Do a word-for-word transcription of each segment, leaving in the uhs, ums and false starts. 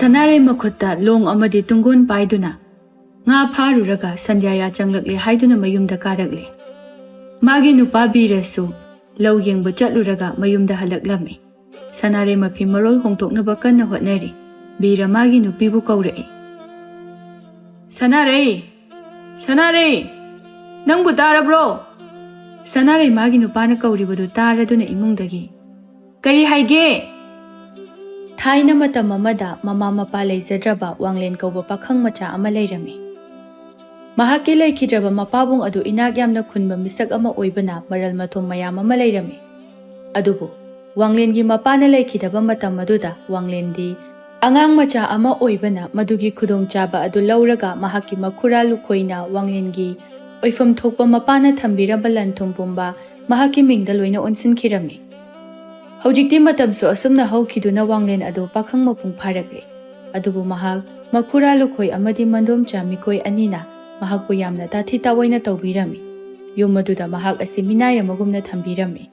ꯁꯅꯥꯔꯩ ꯃꯈꯨꯠꯇ ꯂꯣꯡ ꯑꯃꯗꯤ ꯇꯨꯡꯒꯣꯟ ꯄꯥꯏꯗꯨꯅ ꯉꯥ ꯐꯥꯔꯨꯔꯒ ꯁꯟꯙ꯭ꯌꯥꯌꯥ ꯆꯪꯂꯛꯂꯦ ꯍꯥꯏꯗꯨꯅ ꯃꯌꯨꯝꯗ ꯀꯥꯔꯛꯂꯦ꯫ ꯃꯥꯒꯤ ꯅꯨꯄꯥ ꯕꯤꯔꯁꯨ ꯂꯧ ꯌꯦꯡꯕ ꯆꯠꯂꯨꯔꯒ ꯃꯌꯨꯝꯗ ꯍꯜꯂꯛꯂꯝꯃꯤ꯫ ꯁꯅꯥꯔꯩ ꯃꯐꯤ ꯃꯔꯣꯜ ꯍꯣꯡꯗꯣꯛꯅꯕ ꯀꯟꯅ ꯍꯣꯠꯅꯔꯤ꯫ ꯕꯤꯔ ꯃꯥꯒꯤ ꯅꯨꯄꯤꯕꯨ ꯀꯧꯔꯛꯏ꯫ "ꯁꯅꯥꯔꯩ! ꯁꯅꯥꯔꯩ! ꯅꯪꯕꯨ ꯇꯥꯔꯕ꯭ꯔꯣ?" ꯁꯅꯥꯔꯩ ꯃꯥꯒꯤ ꯅꯨꯄꯥꯅ ꯀꯧꯔꯤꯕꯗꯨ ꯇꯥꯔꯗꯨꯅ ꯏꯃꯨꯡꯗꯒꯤ, "ꯀꯔꯤ ꯍꯥꯏꯒꯦ?" ꯊꯥꯏꯅ ꯃꯇꯝ ꯑꯃꯗ ꯃꯃꯥ ꯃꯄꯥ ꯂꯩꯖꯗ꯭ꯔꯕ ꯋꯥꯡꯂꯦꯟ ꯀꯧꯕ ꯄꯥꯈꯪ ꯃꯆꯥ ꯑꯃ ꯂꯩꯔꯝꯃꯤ꯫ ꯃꯍꯥꯛꯀꯤ ꯂꯩꯈꯤꯗ꯭ꯔꯕ ꯃꯄꯥꯕꯨꯡ ꯑꯗꯨ ꯏꯅꯥꯛ ꯌꯥꯝꯅ ꯈꯨꯟꯕ ꯃꯤꯁꯛ ꯑꯃ ꯑꯣꯏꯕꯅ ꯃꯔꯜ ꯃꯊꯨꯝ ꯃꯌꯥꯝ ꯑꯃ ꯂꯩꯔꯝꯃꯤ꯫ ꯑꯗꯨꯕꯨ ꯋꯥꯡꯂꯦꯟꯒꯤ ꯃꯄꯥꯅ ꯂꯩꯈꯤꯗꯕ ꯃꯇꯝ ꯑꯗꯨꯗ ꯋꯥꯡꯂꯦꯟꯗꯤ ꯑꯉꯥꯡ ꯃꯆꯥ ꯑꯃ ꯑꯣꯏꯕꯅ ꯃꯗꯨꯒꯤ ꯈꯨꯗꯣꯡꯆꯥꯕ ꯑꯗꯨ ꯂꯧꯔꯒ ꯃꯍꯥꯛꯀꯤ ꯃꯈꯨꯔꯥ ꯂꯨꯈꯣꯏꯅ ꯋꯥꯡꯂꯦꯟꯒꯤ ꯑꯣꯏꯐꯝ ꯊꯣꯛꯄ ꯃꯄꯥꯅ ꯊꯝꯕꯤꯔꯝꯕ ꯂꯟ ꯊꯨꯝ ꯄꯨꯝꯕ ꯃꯍꯥꯛꯀꯤ ꯃꯤꯡꯗ ꯂꯣꯏꯅ ꯑꯣꯟꯁꯤꯟꯈꯤꯔꯝꯃꯤ꯫ ꯍꯧꯖꯤꯛꯇꯤ ꯃꯇꯝꯁꯨ ꯑꯁꯨꯝꯅ ꯍꯧꯈꯤꯗꯨꯅ ꯋꯥꯡꯂꯦꯟ ꯑꯗꯨ ꯄꯥꯈꯪ ꯃꯄꯨꯡ ꯐꯥꯔꯛꯂꯦ꯫ ꯑꯗꯨꯕꯨ ꯃꯍꯥꯛ ꯃꯈꯨꯔꯥ ꯂꯨꯈꯣꯏ ꯑꯃꯗꯤ ꯃꯟꯗꯣꯝꯆꯥ ꯃꯤꯀꯣꯏ ꯑꯅꯤꯅ ꯃꯍꯥꯛꯄꯨ ꯌꯥꯝꯅ ꯇꯥꯊꯤ ꯇꯥꯑꯣꯏꯅ ꯇꯧꯕꯤꯔꯝꯃꯤ꯫ ꯌꯨꯝ ꯑꯗꯨꯗ ꯃꯍꯥꯛ ꯑꯁꯤ ꯃꯤꯅꯥꯏ ꯑꯃꯒꯨꯝꯅ ꯊꯝꯕꯤꯔꯝꯃꯤ꯫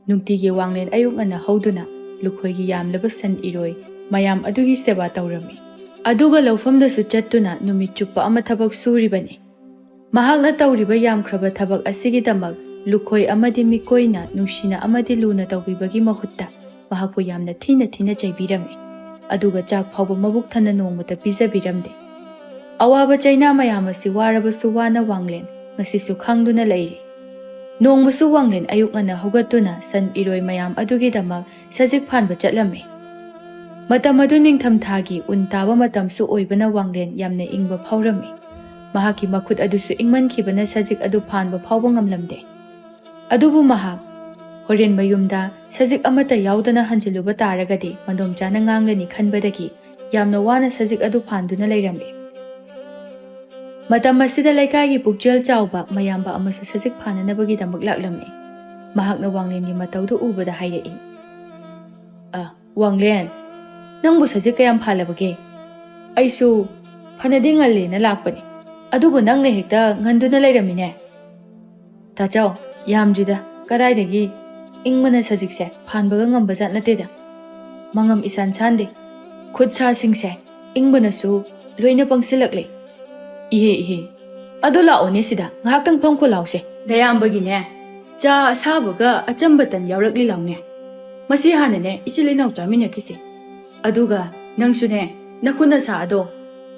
ꯅꯨꯡꯇꯤꯒꯤ ꯋꯥꯡꯂꯦꯟ ꯑꯌꯨꯛ ꯉꯟꯅ ꯍꯧꯗꯨꯅ ꯂꯨꯈꯣꯏꯒꯤ ꯌꯥꯝꯂꯕ ꯁꯟ ꯏꯔꯣꯏ ꯃꯌꯥꯝ ꯑꯗꯨꯒꯤ ꯁꯦꯕꯥ ꯇꯧꯔꯝꯃꯤ꯫ ꯑꯗꯨꯒ ꯂꯧꯐꯝꯗꯁꯨ ꯆꯠꯇꯨꯅ ꯅꯨꯃꯤꯠ ꯆꯨꯞꯄ ꯑꯃ ꯊꯕꯛ ꯁꯨꯔꯤꯕꯅꯤ꯫ ꯃꯍꯥꯛꯅ ꯇꯧꯔꯤꯕ ꯌꯥꯝꯈ꯭ꯔꯕ ꯊꯕꯛ ꯑꯁꯤꯒꯤꯗꯃꯛ ꯂꯨꯈꯣꯏ ꯑꯃꯗꯤ ꯃꯤꯀꯣꯏꯅ ꯅꯨꯡꯁꯤꯅ ꯑꯃꯗꯤ ꯂꯨꯅ ꯇꯧꯕꯤꯕꯒꯤ ꯃꯍꯨꯠꯇ ꯃꯍꯥꯛꯄꯨ ꯌꯥꯝꯅ ꯊꯤꯅ ꯊꯤꯅ ꯆꯩꯕꯤꯔꯝꯃꯤ꯫ ꯑꯗꯨꯒ ꯆꯥꯛ ꯐꯥꯎꯕ ꯃꯕꯨꯛ ꯊꯟꯅ ꯅꯣꯡꯃꯇ ꯄꯤꯖꯕꯤꯔꯝꯗꯦ꯫ ꯑꯋꯥꯕ ꯆꯩꯅꯥ ꯃꯌꯥꯝ ꯑꯁꯤ ꯋꯥꯔꯕꯁꯨ ꯋꯥꯅ ꯋꯥꯡꯂꯦꯟ ꯉꯁꯤꯁꯨ ꯈꯥꯡꯗꯨꯅ ꯂꯩꯔꯤ꯫ ꯅꯣꯡꯃꯁꯨ ꯋꯥꯡꯂꯦꯟ ꯑꯌꯨꯛ ꯉꯟꯅ ꯍꯧꯒꯠꯇꯨꯅ ꯁꯟ ꯏꯔꯣꯏ ꯃꯌꯥꯝ ꯑꯗꯨꯒꯤꯗꯃꯛ ꯁꯖꯤꯛ ꯐꯥꯟꯕ ꯆꯠꯂꯝꯃꯤ꯫ ꯃꯇꯝ ꯑꯗꯨ ꯅꯤꯡꯊꯝꯊꯥꯒꯤ ꯎꯟ ꯇꯥꯕ ꯃꯇꯝꯁꯨ ꯑꯣꯏꯕꯅ ꯋꯥꯡꯂꯦꯟ ꯌꯥꯝꯅ ꯏꯪꯕ ꯐꯥꯎꯔꯝꯃꯤ꯫ ꯃꯍꯥꯛꯀꯤ ꯃꯈꯨꯠ ꯑꯗꯨꯁꯨ ꯏꯪꯃꯟꯈꯤꯕꯅ ꯁꯖꯤꯛ ꯑꯗꯨ ꯐꯥꯟꯕ ꯐꯥꯎꯕ ꯉꯝꯂꯝꯗꯦ꯫ ꯑꯗꯨꯕꯨ ꯃꯍꯥꯛ ꯍꯣꯔꯦꯟ ꯃꯌꯨꯝꯗ ꯁꯖꯤꯛ ꯑꯃꯠꯇ ꯌꯥꯎꯗꯅ ꯍꯟꯖꯤꯜꯂꯨꯕ ꯇꯥꯔꯒꯗꯤ ꯃꯗꯣꯝꯆꯥꯅ ꯉꯥꯡꯂꯅꯤ ꯈꯟꯕꯗꯒꯤ ꯌꯥꯝꯅ ꯋꯥꯅ ꯁꯖꯤꯛ ꯑꯗꯨ ꯐꯥꯟꯗꯨꯅ ꯂꯩꯔꯝꯃꯤ꯫ ꯃꯇꯝ ꯑꯁꯤꯗ ꯂꯩꯀꯥꯏꯒꯤ ꯄꯨꯛꯆꯦꯜ ꯆꯥꯎꯕ ꯃꯌꯥꯝꯕ ꯑꯃꯁꯨ ꯁꯖꯤꯛ ꯐꯥꯅꯅꯕꯒꯤꯗꯃꯛ ꯂꯥꯛꯂꯝꯃꯤ꯫ ꯃꯍꯥꯛꯅ ꯋꯥꯡꯂꯦꯟꯒꯤ ꯃꯇꯧꯗꯨ ꯎꯕꯗ ꯍꯥꯏꯔꯛꯏ, "ꯑ, ꯋꯥꯡꯂꯦꯟ, ꯅꯪꯕꯨ ꯁꯖꯤꯛ ꯀꯌꯥꯝ ꯐꯥꯜꯂꯕꯒꯦ? ꯑꯩꯁꯨ ꯐꯅꯗꯤ ꯉꯜꯂꯦꯅ ꯂꯥꯛꯄꯅꯤ, ꯑꯗꯨꯕꯨ ꯅꯪꯅ ꯍꯦꯛꯇ ꯉꯟꯗꯨꯅ ꯂꯩꯔꯝꯃꯤꯅꯦ꯫" "ꯇꯥꯆꯧ, ꯌꯥꯝꯗ꯭ꯔꯤꯗ, ꯀꯗꯥꯏꯗꯒꯤ ꯏꯪꯕꯅ ꯁꯖꯤꯛꯁꯦ ꯐꯥꯟꯕꯒ ꯉꯝꯕ ꯖꯥꯠ ꯅꯠꯇꯦꯗ꯫ ꯃꯉꯝ ꯏꯁꯥꯟ ꯁꯥꯟꯗꯦ꯫ ꯈꯨꯠ ꯁꯥꯁꯤꯡꯁꯦ ꯏꯪꯕꯅꯁꯨ ꯂꯣꯏꯅ ꯄꯪꯁꯤꯜꯂꯛꯂꯦ꯫ ꯏꯍꯦ, ꯏꯍꯦ, ꯑꯗꯣ ꯂꯥꯛꯑꯣꯅꯦ ꯁꯤꯗ, ꯉꯥꯏꯍꯥꯛꯇꯪ ꯐꯝꯈꯣ ꯂꯥꯎꯁꯦ꯫ ꯅꯌꯥꯝꯕꯒꯤꯅꯦ, ꯆꯥ ꯑꯁꯥꯕꯒ ꯑꯆꯝꯕ ꯇꯟ ꯌꯥꯎꯔꯛꯂꯤ ꯂꯥꯎꯅꯦ꯫ ꯃꯁꯤ ꯍꯥꯟꯅꯅꯦ ꯏꯆꯤꯜ ꯏꯅꯥꯎ ꯆꯥꯃꯤꯟꯅꯈꯤꯁꯦ꯫ ꯑꯗꯨꯒ ꯅꯪꯁꯨꯅꯦ, ꯅꯈꯨꯠ ꯅꯁꯥ ꯑꯗꯣ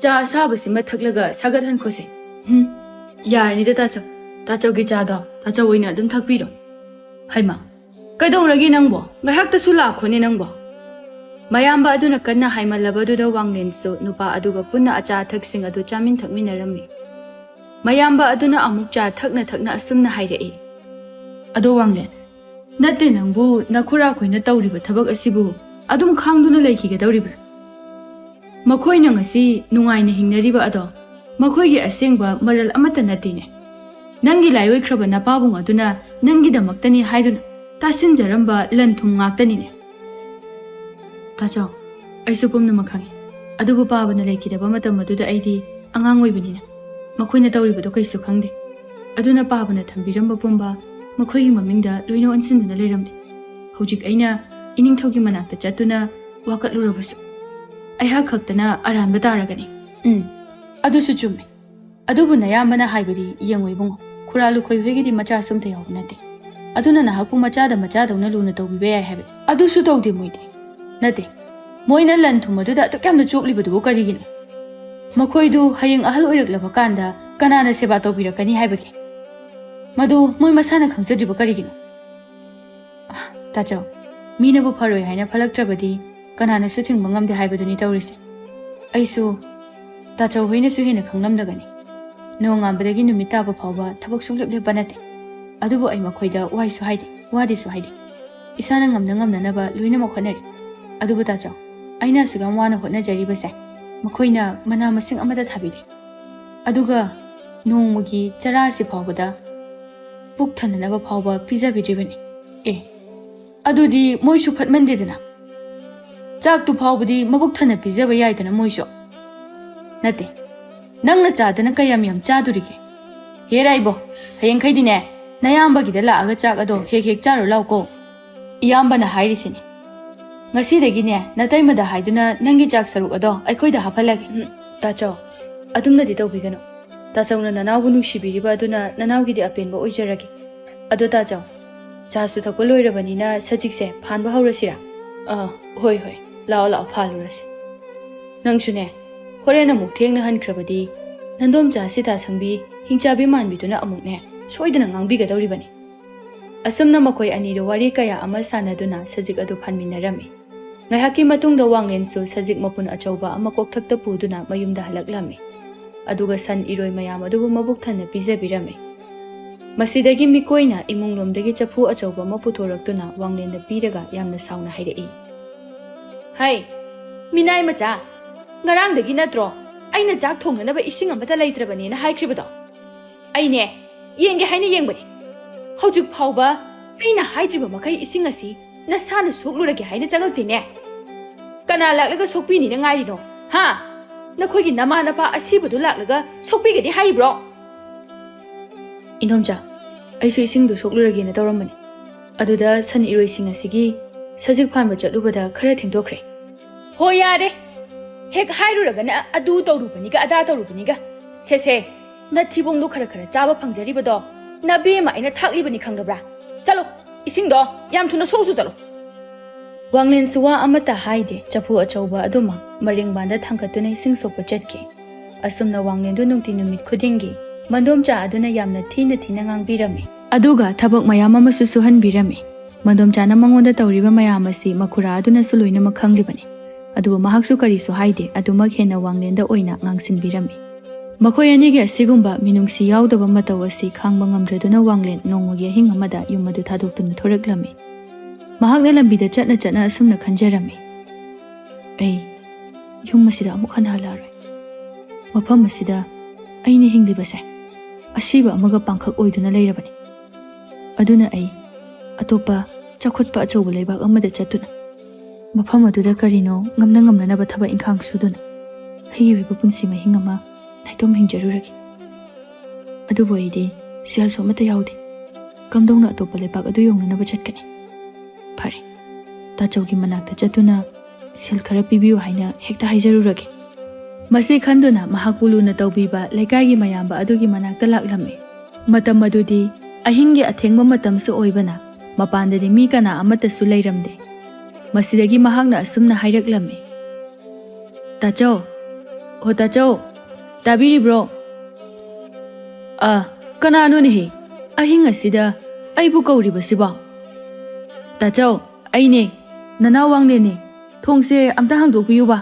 ꯆꯥ ꯑꯁꯥꯕꯁꯤꯃ ꯊꯛꯂꯒ ꯁꯥꯒꯠꯍꯟꯈꯣꯁꯦ꯫ ꯍꯨꯝ, ꯌꯥꯔꯅꯤꯗ ꯇꯥꯆꯧ, ꯇꯥꯆꯧꯒꯤ ꯆꯥꯗꯣ ꯇꯥꯆꯧ ꯑꯣꯏꯅ ꯑꯗꯨꯝ ꯊꯛꯄꯤꯔꯣ꯫ ꯍꯩꯃꯥ, ꯀꯩꯗꯧꯔꯒꯦ ꯅꯪꯕꯣ? ꯉꯥꯏꯍꯥꯛꯇꯁꯨ ꯂꯥꯛꯈꯣꯅꯦ ꯅꯪꯕꯣ꯫ ꯃꯌꯥꯝꯕ ꯑꯗꯨꯅ ꯀꯟꯅ ꯍꯥꯏꯃꯜꯂꯕꯗꯨꯗ ꯋꯥꯡꯂꯦꯟꯁꯨ ꯅꯨꯄꯥ ꯑꯗꯨꯒ ꯄꯨꯟꯅ ꯑꯆꯥ ꯑꯊꯛꯁꯤꯡ ꯑꯗꯨ ꯆꯥꯃꯤꯟ ꯊꯛꯃꯤꯟꯅꯔꯝꯃꯤ꯫ ꯃꯌꯥꯝꯕ ꯑꯗꯨꯅ ꯑꯃꯨꯛ ꯆꯥ ꯊꯛꯅ ꯊꯛꯅ ꯑꯁꯨꯝꯅ ꯍꯥꯏꯔꯛꯏ꯫ ꯑꯗꯣ ꯋꯥꯡꯂꯦꯟ, ꯅꯠꯇꯦ ꯅꯪꯕꯨ ꯅꯈꯨꯔꯥꯈꯣꯏꯅ ꯇꯧꯔꯤꯕ ꯊꯕꯛ ꯑꯁꯤꯕꯨ ꯑꯗꯨꯝ ꯈꯥꯡꯗꯨꯅ ꯂꯩꯈꯤꯒꯗꯧꯔꯤꯕ꯭ꯔꯥ? ꯃꯈꯣꯏꯅ ꯉꯁꯤ ꯅꯨꯡꯉꯥꯏꯅ ꯍꯤꯡꯅꯔꯤꯕ ꯑꯗꯣ ꯃꯈꯣꯏꯒꯤ ꯑꯁꯦꯡꯕ ꯃꯔꯜ ꯑꯃꯠꯇ ꯅꯠꯇꯦꯅꯦ꯫ ꯅꯪꯒꯤ ꯂꯥꯏꯑꯣꯏꯈ꯭ꯔꯕ ꯅꯄꯥꯕꯨꯡ ꯑꯗꯨꯅ ꯅꯪꯒꯤꯗꯃꯛꯇꯅꯤ ꯍꯥꯏꯗꯨꯅ ꯇꯥꯁꯤꯟꯖꯔꯝꯕ ꯂꯟ ꯊꯨꯝ ꯉꯥꯛꯇꯅꯤꯅꯦ꯫ ꯇꯥꯆꯧ, ꯑꯩꯁꯨ ꯄꯨꯝꯅꯃꯛ ꯈꯪꯏ꯫ ꯑꯗꯨꯕꯨ ꯄꯥꯕꯅ ꯂꯩꯈꯤꯗꯕ ꯃꯇꯝ ꯑꯗꯨꯗ ꯑꯩꯗꯤ ꯑꯉꯥꯡ ꯑꯣꯏꯕꯅꯤꯅ ꯃꯈꯣꯏꯅ ꯇꯧꯔꯤꯕꯗꯣ ꯀꯩꯁꯨ ꯈꯪꯗꯦ꯫ ꯑꯗꯨꯅ ꯄꯥꯕꯅ ꯊꯝꯕꯤꯔꯝꯕ ꯄꯨꯝꯕ ꯃꯈꯣꯏꯒꯤ ꯃꯃꯤꯡꯗ ꯂꯣꯏꯅ ꯑꯣꯟꯁꯤꯟꯗꯨꯅ ꯂꯩꯔꯝꯂꯦ꯫ ꯍꯧꯖꯤꯛ ꯑꯩꯅ ꯏꯅꯤꯡꯊꯧꯒꯤ ꯃꯅꯥꯛꯇ ꯆꯠꯇꯨꯅ ꯋꯥꯀꯠꯂꯨꯔꯕꯁꯨ ꯑꯩꯍꯥꯛ ꯈꯛꯇꯅ ꯑꯔꯥꯟꯕ ꯇꯥꯔꯒꯅꯤ꯫ ꯎꯝ, ꯑꯗꯨꯁꯨ ꯆꯨꯝꯃꯤ꯫ ꯑꯗꯨꯕꯨ ꯅꯌꯥꯝꯕꯅ ꯍꯥꯏꯕꯗꯤ ꯌꯦꯡꯉꯣ ꯏꯕꯨꯡꯉꯣ, ꯈꯨꯔꯥ ꯂꯨꯈꯣꯏ ꯍꯣꯏꯒꯤꯗꯤ ꯃꯆꯥꯁꯨ ꯑꯝꯇ ꯌꯥꯎꯕ ꯅꯠꯇꯦ꯫ ꯑꯗꯨꯅ ꯅꯍꯥꯛꯄꯨ ꯃꯆꯥꯗ ꯃꯆꯥꯗꯧꯅ ꯂꯨꯅ ꯇꯧꯕꯤꯕ ꯌꯥꯏ ꯍꯥꯏꯕꯅꯤ꯫ ꯑꯗꯨꯁꯨ ꯇꯧꯗꯦ ꯃꯣꯏꯗꯤ꯫ ꯅꯠꯇꯦ, ꯃꯣꯏꯅ ꯂꯟ ꯊꯨꯝ ꯑꯗꯨꯗ ꯑꯗꯨꯛ ꯌꯥꯝꯅ ꯆꯣꯞꯂꯤꯕꯗꯨꯕꯨ ꯀꯔꯤꯒꯤꯅꯣ? ꯃꯈꯣꯏꯗꯨ ꯍꯌꯦꯡ ꯑꯍꯜ ꯑꯣꯏꯔꯛꯂꯕ ꯀꯥꯟꯗ ꯀꯅꯥꯅ ꯁꯦꯕꯥ ꯇꯧꯕꯤꯔꯛꯀꯅꯤ ꯍꯥꯏꯕꯒꯦ? ꯃꯗꯨ ꯃꯣꯏ ꯃꯁꯥꯅ ꯈꯪꯖꯗ꯭ꯔꯤꯕ ꯀꯔꯤꯒꯤꯅꯣ? ꯇꯥꯆꯧ, ꯃꯤꯅꯕꯨ ꯐꯔꯣꯏ ꯍꯥꯏꯅ ꯐꯠꯂꯛꯇ꯭ꯔꯕꯗꯤ ꯀꯅꯥꯅꯁꯨ ꯊꯤꯡꯕ ꯉꯝꯗꯦ ꯍꯥꯏꯕꯗꯨꯅꯤ ꯇꯧꯔꯤꯁꯦ꯫ ꯑꯩꯁꯨ ꯇꯥꯆꯧ ꯍꯣꯏꯅꯁꯨ ꯍꯦꯟꯅ ꯈꯪꯂꯝꯂꯒꯅꯤ꯫ ꯅꯣꯡꯉꯥꯟꯕꯗꯒꯤ ꯅꯨꯃꯤꯠ ꯇꯥꯕ ꯐꯥꯎꯕ ꯊꯕꯛ ꯁꯨꯡꯂꯦꯞ ꯂꯦꯞꯄ ꯅꯠꯇꯦ꯫ ꯑꯗꯨꯕꯨ ꯑꯩ ꯃꯈꯣꯏꯗ ꯋꯥꯏꯁꯨ ꯍꯥꯏꯗꯦ, ꯋꯥꯗꯤꯁꯨ ꯍꯥꯏꯗꯦ꯫ ꯏꯁꯥꯅ ꯉꯝꯅ ꯉꯝꯅꯅꯕ ꯂꯣꯏꯅꯃꯛ ꯍꯣꯠꯅꯔꯤ꯫ ꯑꯗꯨꯕꯨ ꯇꯥꯆꯧ, ꯑꯩꯅ ꯑꯁꯨꯛ ꯌꯥꯝ ꯋꯥꯅ ꯍꯣꯠꯅꯖꯔꯤꯕꯁꯦ ꯃꯈꯣꯏꯅ ꯃꯅꯥ ꯃꯁꯤꯡ ꯑꯃꯠꯇ ꯊꯥꯕꯤꯗꯦ꯫ ꯑꯗꯨꯒ ꯅꯣꯡꯃꯒꯤ ꯆꯔꯥꯁꯤ ꯐꯥꯎꯕꯗ ꯄꯨꯛ ꯊꯟꯅꯅꯕ ꯐꯥꯎꯕ ꯄꯤꯖꯕꯤꯗ꯭ꯔꯤꯕꯅꯤ꯫ ꯑꯦ, ꯑꯗꯨꯗꯤ ꯃꯣꯏꯁꯨ ꯐꯠꯃꯟꯗꯦꯗꯅ꯫ ꯆꯥꯛꯇꯨ ꯐꯥꯎꯕꯗꯤ ꯃꯕꯨꯛ ꯊꯟꯅ ꯄꯤꯖꯕ ꯌꯥꯏꯗꯅ ꯃꯣꯏꯁꯨ꯫ ꯅꯠꯇꯦ, ꯅꯪꯅ ꯆꯥꯗꯅ ꯀꯌꯥꯝ ꯌꯥꯝ ꯆꯥꯗꯣꯔꯤꯒꯦ? ꯍꯦ ꯔꯥꯏꯕꯣ, ꯍꯌꯦꯡꯈꯩꯗꯤꯅꯦ ꯅꯌꯥꯝꯕꯒꯤꯗ ꯂꯥꯛꯑꯒ ꯆꯥꯛ ꯑꯗꯣ ꯍꯦꯛ ꯍꯦꯛ ꯆꯥꯔꯨ ꯂꯥꯎꯀꯣ꯫ ꯏꯌꯥꯝꯕꯅ ꯍꯥꯏꯔꯤꯁꯤꯅꯤ꯫ ꯉꯁꯤꯗꯒꯤꯅꯦ, ꯅꯇꯩꯃꯗ ꯍꯥꯏꯗꯨꯅ ꯅꯪꯒꯤ ꯆꯥꯛ ꯁꯔꯨꯛ ꯑꯗꯣ ꯑꯩꯈꯣꯏꯗ ꯍꯥꯞꯍꯜꯂꯒꯦ꯫ ꯎꯝ, ꯇꯥꯆꯧ, ꯑꯗꯨꯝꯅꯗꯤ ꯇꯧꯕꯤꯒꯅꯨ꯫ ꯇꯥꯆꯧꯅ ꯅꯅꯥꯎꯕꯨ ꯅꯨꯡꯁꯤꯕꯤꯔꯤꯕ ꯑꯗꯨꯅ ꯅꯅꯥꯎꯒꯤꯗꯤ ꯑꯄꯦꯟꯕ ꯑꯣꯏꯖꯔꯒꯦ꯫ ꯑꯗꯣ ꯇꯥꯆꯧ, ꯆꯥꯁꯨ ꯊꯛꯄ ꯂꯣꯏꯔꯕꯅꯤꯅ ꯁꯖꯤꯛꯁꯦ ꯐꯥꯟꯕ ꯍꯧꯔꯁꯤꯔꯥ? ꯑꯥ, ꯍꯣꯏ, ꯍꯣꯏ, ꯂꯥꯛꯑꯣ, ꯂꯥꯛꯑꯣ, ꯐꯥꯜꯂꯨꯔꯁꯤ꯫ ꯅꯪꯁꯨꯅꯦ, ꯍꯣꯔꯦꯟ ꯑꯃꯨꯛ ꯊꯦꯡꯅ ꯍꯟꯈ꯭ꯔꯕꯗꯤ ꯅꯟꯗꯣꯝꯆꯥ ꯁꯤꯇꯥꯁꯪꯕꯤ, ꯍꯤꯡꯆꯥꯕꯤ ꯃꯥꯟꯕꯤꯗꯨꯅ ꯑꯃꯨꯛꯅꯦ ꯁꯣꯏꯗꯅ ꯉꯥꯡꯕꯤꯒꯗꯧꯔꯤꯕꯅꯤ꯫ ꯑꯁꯨꯝꯅ ꯃꯈꯣꯏ ꯑꯅꯤꯗꯨ ꯋꯥꯔꯤ ꯀꯌꯥ ꯑꯃ ꯁꯥꯟꯅꯗꯨꯅ ꯁꯖꯤꯛ ꯑꯗꯨ ꯐꯥꯟꯃꯤꯟꯅꯔꯝꯃꯤ꯫ ꯉꯥꯏꯍꯥꯛꯀꯤ ꯃꯇꯨꯡꯗ ꯋꯥꯡꯂꯦꯟꯁꯨ ꯁꯖꯤꯛ ꯃꯄꯨꯟ ꯑꯆꯧꯕ ꯑꯃ ꯀꯣꯛꯊꯛꯇ ꯄꯨꯗꯨꯅ ꯃꯌꯨꯝꯗ ꯍꯜꯂꯛꯂꯝꯃꯤ꯫ ꯑꯗꯨꯒ ꯁꯟ ꯏꯔꯣꯏ ꯃꯌꯥꯝ ꯑꯗꯨꯕꯨ ꯃꯕꯨꯛ ꯊꯟꯅ ꯄꯤꯖꯕꯤꯔꯝꯃꯤ꯫ ꯃꯁꯤꯗꯒꯤ ꯃꯤꯀꯣꯏꯅ ꯏꯃꯨꯡꯂꯣꯝꯗꯒꯤ ꯆꯐꯨ ꯑꯆꯧꯕ ꯑꯃ ꯄꯨꯊꯣꯔꯛꯇꯨꯅ ꯋꯥꯡꯂꯦꯟꯗ ꯄꯤꯔꯒ ꯌꯥꯝꯅ ꯁꯥꯎꯅ ꯍꯥꯏꯔꯛꯏ꯫ ꯍꯩ, ꯃꯤꯅꯥꯏ ꯃꯆꯥ, ꯉꯔꯥꯡꯗꯒꯤ ꯅꯠꯇ꯭ꯔꯣ ꯑꯩꯅ ꯆꯥꯛ ꯊꯣꯡꯅꯅꯕ ꯏꯁꯤꯡ ꯑꯃꯠꯇ ꯂꯩꯇ꯭ꯔꯕꯅꯦꯅ ꯍꯥꯏꯈ꯭ꯔꯤꯕꯗꯣ? ꯑꯩꯅꯦ, ꯌꯦꯡꯒꯦ ꯍꯥꯏꯅ ꯌꯦꯡꯕꯅꯤ꯫ ꯍꯧꯖꯤꯛ ꯐꯥꯎꯕ ꯑꯩꯅ ꯍꯥꯏꯗ꯭ꯔꯤꯕ ꯃꯈꯩ ꯏꯁꯤꯡ ꯑꯁꯤ ꯅꯁꯥꯅ ꯁꯣꯛꯂꯨꯔꯒꯦ ꯍꯥꯏꯅ ꯆꯪꯉꯛꯇꯦꯅꯦ꯫ ꯀꯅꯥ ꯂꯥꯛꯂꯒ ꯁꯣꯛꯄꯤꯅꯤꯅ ꯉꯥꯏꯔꯤꯅꯣ? ꯍꯥ? ꯅꯈꯣꯏꯒꯤ ꯅꯃꯥ ꯅꯄꯥ ꯑꯁꯤꯕꯗꯨ ꯂꯥꯛꯂꯒ ꯁꯣꯛꯄꯤꯒꯅꯤ ꯍꯥꯏꯔꯤꯕ꯭ꯔꯣ? ꯏꯟꯗꯣꯝꯆꯥ, ꯑꯩꯁꯨ ꯏꯁꯤꯡꯗꯨ ꯁꯣꯛꯂꯨꯔꯒꯦꯅ ꯇꯧꯔꯝꯕꯅꯤ꯫ ꯑꯗꯨꯗ ꯁꯟ ꯏꯔꯣꯏꯁꯤꯡ ꯑꯁꯤꯒꯤ ꯁꯖꯤꯛ ꯐꯥꯟꯕ ꯆꯠꯂꯨꯕꯗ ꯈꯔ ꯊꯦꯡꯗꯣꯛꯈ꯭ꯔꯦ꯫ ꯍꯣ, ꯌꯥꯔꯦ꯫ ꯍꯦꯛ ꯍꯥꯏꯔꯨꯔꯒꯅ ꯑꯗꯨ ꯇꯧꯔꯨꯕꯅꯤꯒ ꯑꯗꯥ ꯇꯧꯔꯨꯕꯅꯤꯒ꯫ ꯁꯦ, ꯁꯦ, ꯅꯊꯤꯕꯣꯡꯗꯣ ꯈꯔ ꯈꯔ ꯆꯥꯕ ꯐꯪꯖꯔꯤꯕꯗꯣ ꯅꯕꯦꯝꯃ ꯑꯩꯅ ꯊꯥꯛꯂꯤꯕꯅꯤ ꯈꯪꯗꯕ꯭ꯔꯥ? ꯆꯠꯂꯣ, ꯏꯁꯤꯡꯗꯣ ꯌꯥꯝ ꯊꯨꯅ ꯁꯣꯛꯎꯁꯨ ꯆꯠꯂꯣ꯫ ꯋꯥꯡꯂꯦꯟꯁꯨ ꯋꯥ ꯑꯃꯠꯇ ꯍꯥꯏꯗꯦ, ꯆꯐꯨ ꯑꯆꯧꯕ ꯑꯗꯨꯃꯛ ꯃꯔꯦꯡꯕꯥꯟꯗ ꯊꯥꯡꯒꯠꯇꯨꯅ ꯏꯁꯤꯡ ꯁꯣꯛꯄ ꯆꯠꯈꯤ꯫ ꯑꯁꯨꯝꯅ ꯋꯥꯡꯂꯦꯟꯗꯨ ꯅꯨꯡꯇꯤ ꯅꯨꯃꯤꯠ ꯈꯨꯗꯤꯡꯒꯤ ꯃꯟꯗꯣꯝꯆꯥ ꯑꯗꯨꯅ ꯌꯥꯝꯅ ꯊꯤꯅ ꯊꯤꯅ ꯉꯥꯡꯕꯤꯔꯝꯃꯤ꯫ ꯑꯗꯨꯒ ꯊꯕꯛ ꯃꯌꯥꯝ ꯑꯃꯁꯨ ꯁꯨꯍꯟꯕꯤꯔꯝꯃꯤ꯫ ꯃꯟꯗꯣꯝꯆꯥꯅ ꯃꯉꯣꯟꯗ ꯇꯧꯔꯤꯕ ꯃꯌꯥꯝ ꯑꯁꯤ ꯃꯈꯨꯔꯥ ꯑꯗꯨꯅꯁꯨ ꯂꯣꯏꯅꯃꯛ ꯈꯪꯂꯤꯕꯅꯤ꯫ ꯑꯗꯨꯕꯨ ꯃꯍꯥꯛꯁꯨ ꯀꯔꯤꯁꯨ ꯍꯥꯏꯗꯦ, ꯑꯗꯨꯃꯛ ꯍꯦꯟꯅ ꯋꯥꯡꯂꯦꯟꯗ ꯑꯣꯏꯅ ꯉꯥꯡꯁꯤꯟꯕꯤꯔꯝꯃꯤ꯫ ꯃꯈꯣꯏ ꯑꯅꯤꯒꯤ ꯑꯁꯤꯒꯨꯝꯕ ꯃꯤꯅꯨꯡꯁꯤ ꯌꯥꯎꯗꯕ ꯃꯇꯧ ꯑꯁꯤ ꯈꯥꯡꯕ ꯉꯝꯗ꯭ꯔꯗꯨꯅ ꯋꯥꯡꯂꯦꯟ ꯅꯣꯡꯃꯒꯤ ꯑꯍꯤꯡ ꯑꯃꯗ ꯌꯨꯝ ꯑꯗꯨ ꯊꯥꯗꯣꯛꯇꯨꯅ ꯊꯣꯔꯛꯂꯝꯃꯤ꯫ ꯃꯍꯥꯛꯅ ꯂꯝꯕꯤꯗ ꯆꯠꯅ ꯆꯠꯅ ꯑꯁꯨꯝꯅ ꯈꯟꯖꯔꯝꯃꯤ, "ꯑꯩ ꯌꯨꯝ ꯑꯁꯤꯗ ꯑꯃꯨꯛ ꯍꯟꯅ ꯍꯜꯂꯛꯑꯔꯣꯏ꯫ ꯃꯐꯝ ꯑꯁꯤꯗ ꯑꯩꯅ ꯍꯤꯡꯂꯤꯕꯁꯦ ꯑꯁꯤꯕ ꯑꯃꯒ ꯄꯥꯡꯈꯛ ꯑꯣꯏꯗꯨꯅ ꯂꯩꯔꯕꯅꯤ꯫ ꯑꯗꯨꯅ ꯑꯩ ꯑꯇꯣꯞꯄ ꯆꯥꯎꯈꯠꯄ ꯑꯆꯧꯕ ꯂꯩꯕꯥꯛ ꯑꯃꯗ ꯆꯠꯇꯨꯅ ꯃꯐꯝ ꯑꯗꯨꯗ ꯀꯔꯤꯅꯣ ꯉꯝꯅ ꯉꯝꯅꯅꯕ ꯊꯕꯛ ꯏꯪꯈꯥꯡ ꯁꯨꯗꯨꯅ ꯑꯩꯒꯤ ꯑꯣꯏꯕ ꯄꯨꯟꯁꯤ ꯃꯍꯤꯡ ꯑꯃ ꯅꯥꯏꯇꯣꯝ ꯍꯤꯡꯖꯔꯨꯔꯒꯦ꯫ ꯑꯗꯨꯕꯨ ꯑꯩꯗꯤ ꯁꯦꯜꯁꯨ ꯑꯃꯠꯇ ꯌꯥꯎꯗꯦ꯫ ꯀꯝꯗꯧꯅ ꯑꯇꯣꯞꯄ ꯂꯩꯕꯥꯛ ꯑꯗꯨ ꯌꯧꯅꯅꯕ ꯆꯠꯀꯅꯤ? ꯐꯔꯦ, ꯇꯥꯆꯧꯒꯤ ꯃꯅꯥꯛꯇ ꯆꯠꯇꯨꯅ ꯁꯦꯜ ꯈꯔ ꯄꯤꯕꯤꯌꯨ ꯍꯥꯏꯅ ꯍꯦꯛꯇ ꯍꯥꯏꯖꯔꯨꯔꯒꯦ꯫ ꯃꯁꯤ ꯈꯟꯗꯨꯅ ꯃꯍꯥꯛꯄꯨ ꯂꯨꯅ ꯇꯧꯕꯤꯕ ꯂꯩꯀꯥꯏꯒꯤ ꯃꯌꯥꯝꯕ ꯑꯗꯨꯒꯤ ꯃꯅꯥꯛꯇ ꯂꯥꯛꯂꯝꯃꯤ꯫ ꯃꯇꯝ ꯑꯗꯨꯗꯤ ꯑꯍꯤꯡꯒꯤ ꯑꯊꯦꯡꯕ ꯃꯇꯝꯁꯨ ꯑꯣꯏꯕꯅ ꯃꯄꯥꯟꯗꯗꯤ ꯃꯤ ꯀꯅꯥ ꯑꯃꯠꯇꯁꯨ ꯂꯩꯔꯝꯗꯦ꯫ ꯃꯁꯤꯗꯒꯤ ꯃꯍꯥꯛꯅ ꯑꯁꯨꯝꯅ ꯍꯥꯏꯔꯛꯂꯝꯃꯤ, "ꯇꯥꯆꯧ, ꯑꯣ ꯇꯥꯆꯧ, ꯇꯥꯕꯤꯔꯤꯕ꯭ꯔꯣ? ꯑ, ꯀꯅꯥꯅꯣꯅꯦꯍꯦ ꯑꯍꯤꯡ ꯑꯁꯤꯗ ꯑꯩꯕꯨ ꯀꯧꯔꯤꯕꯁꯤꯕꯣ? ꯇꯥꯆꯧ, ꯑꯩꯅꯦ, ꯅꯅꯥꯎ ꯋꯥꯡꯂꯦꯟꯅꯦ꯫ ꯊꯣꯡꯁꯦ ꯑꯝꯇ ꯍꯥꯡꯗꯣꯛꯄꯤꯌꯨꯕ꯫"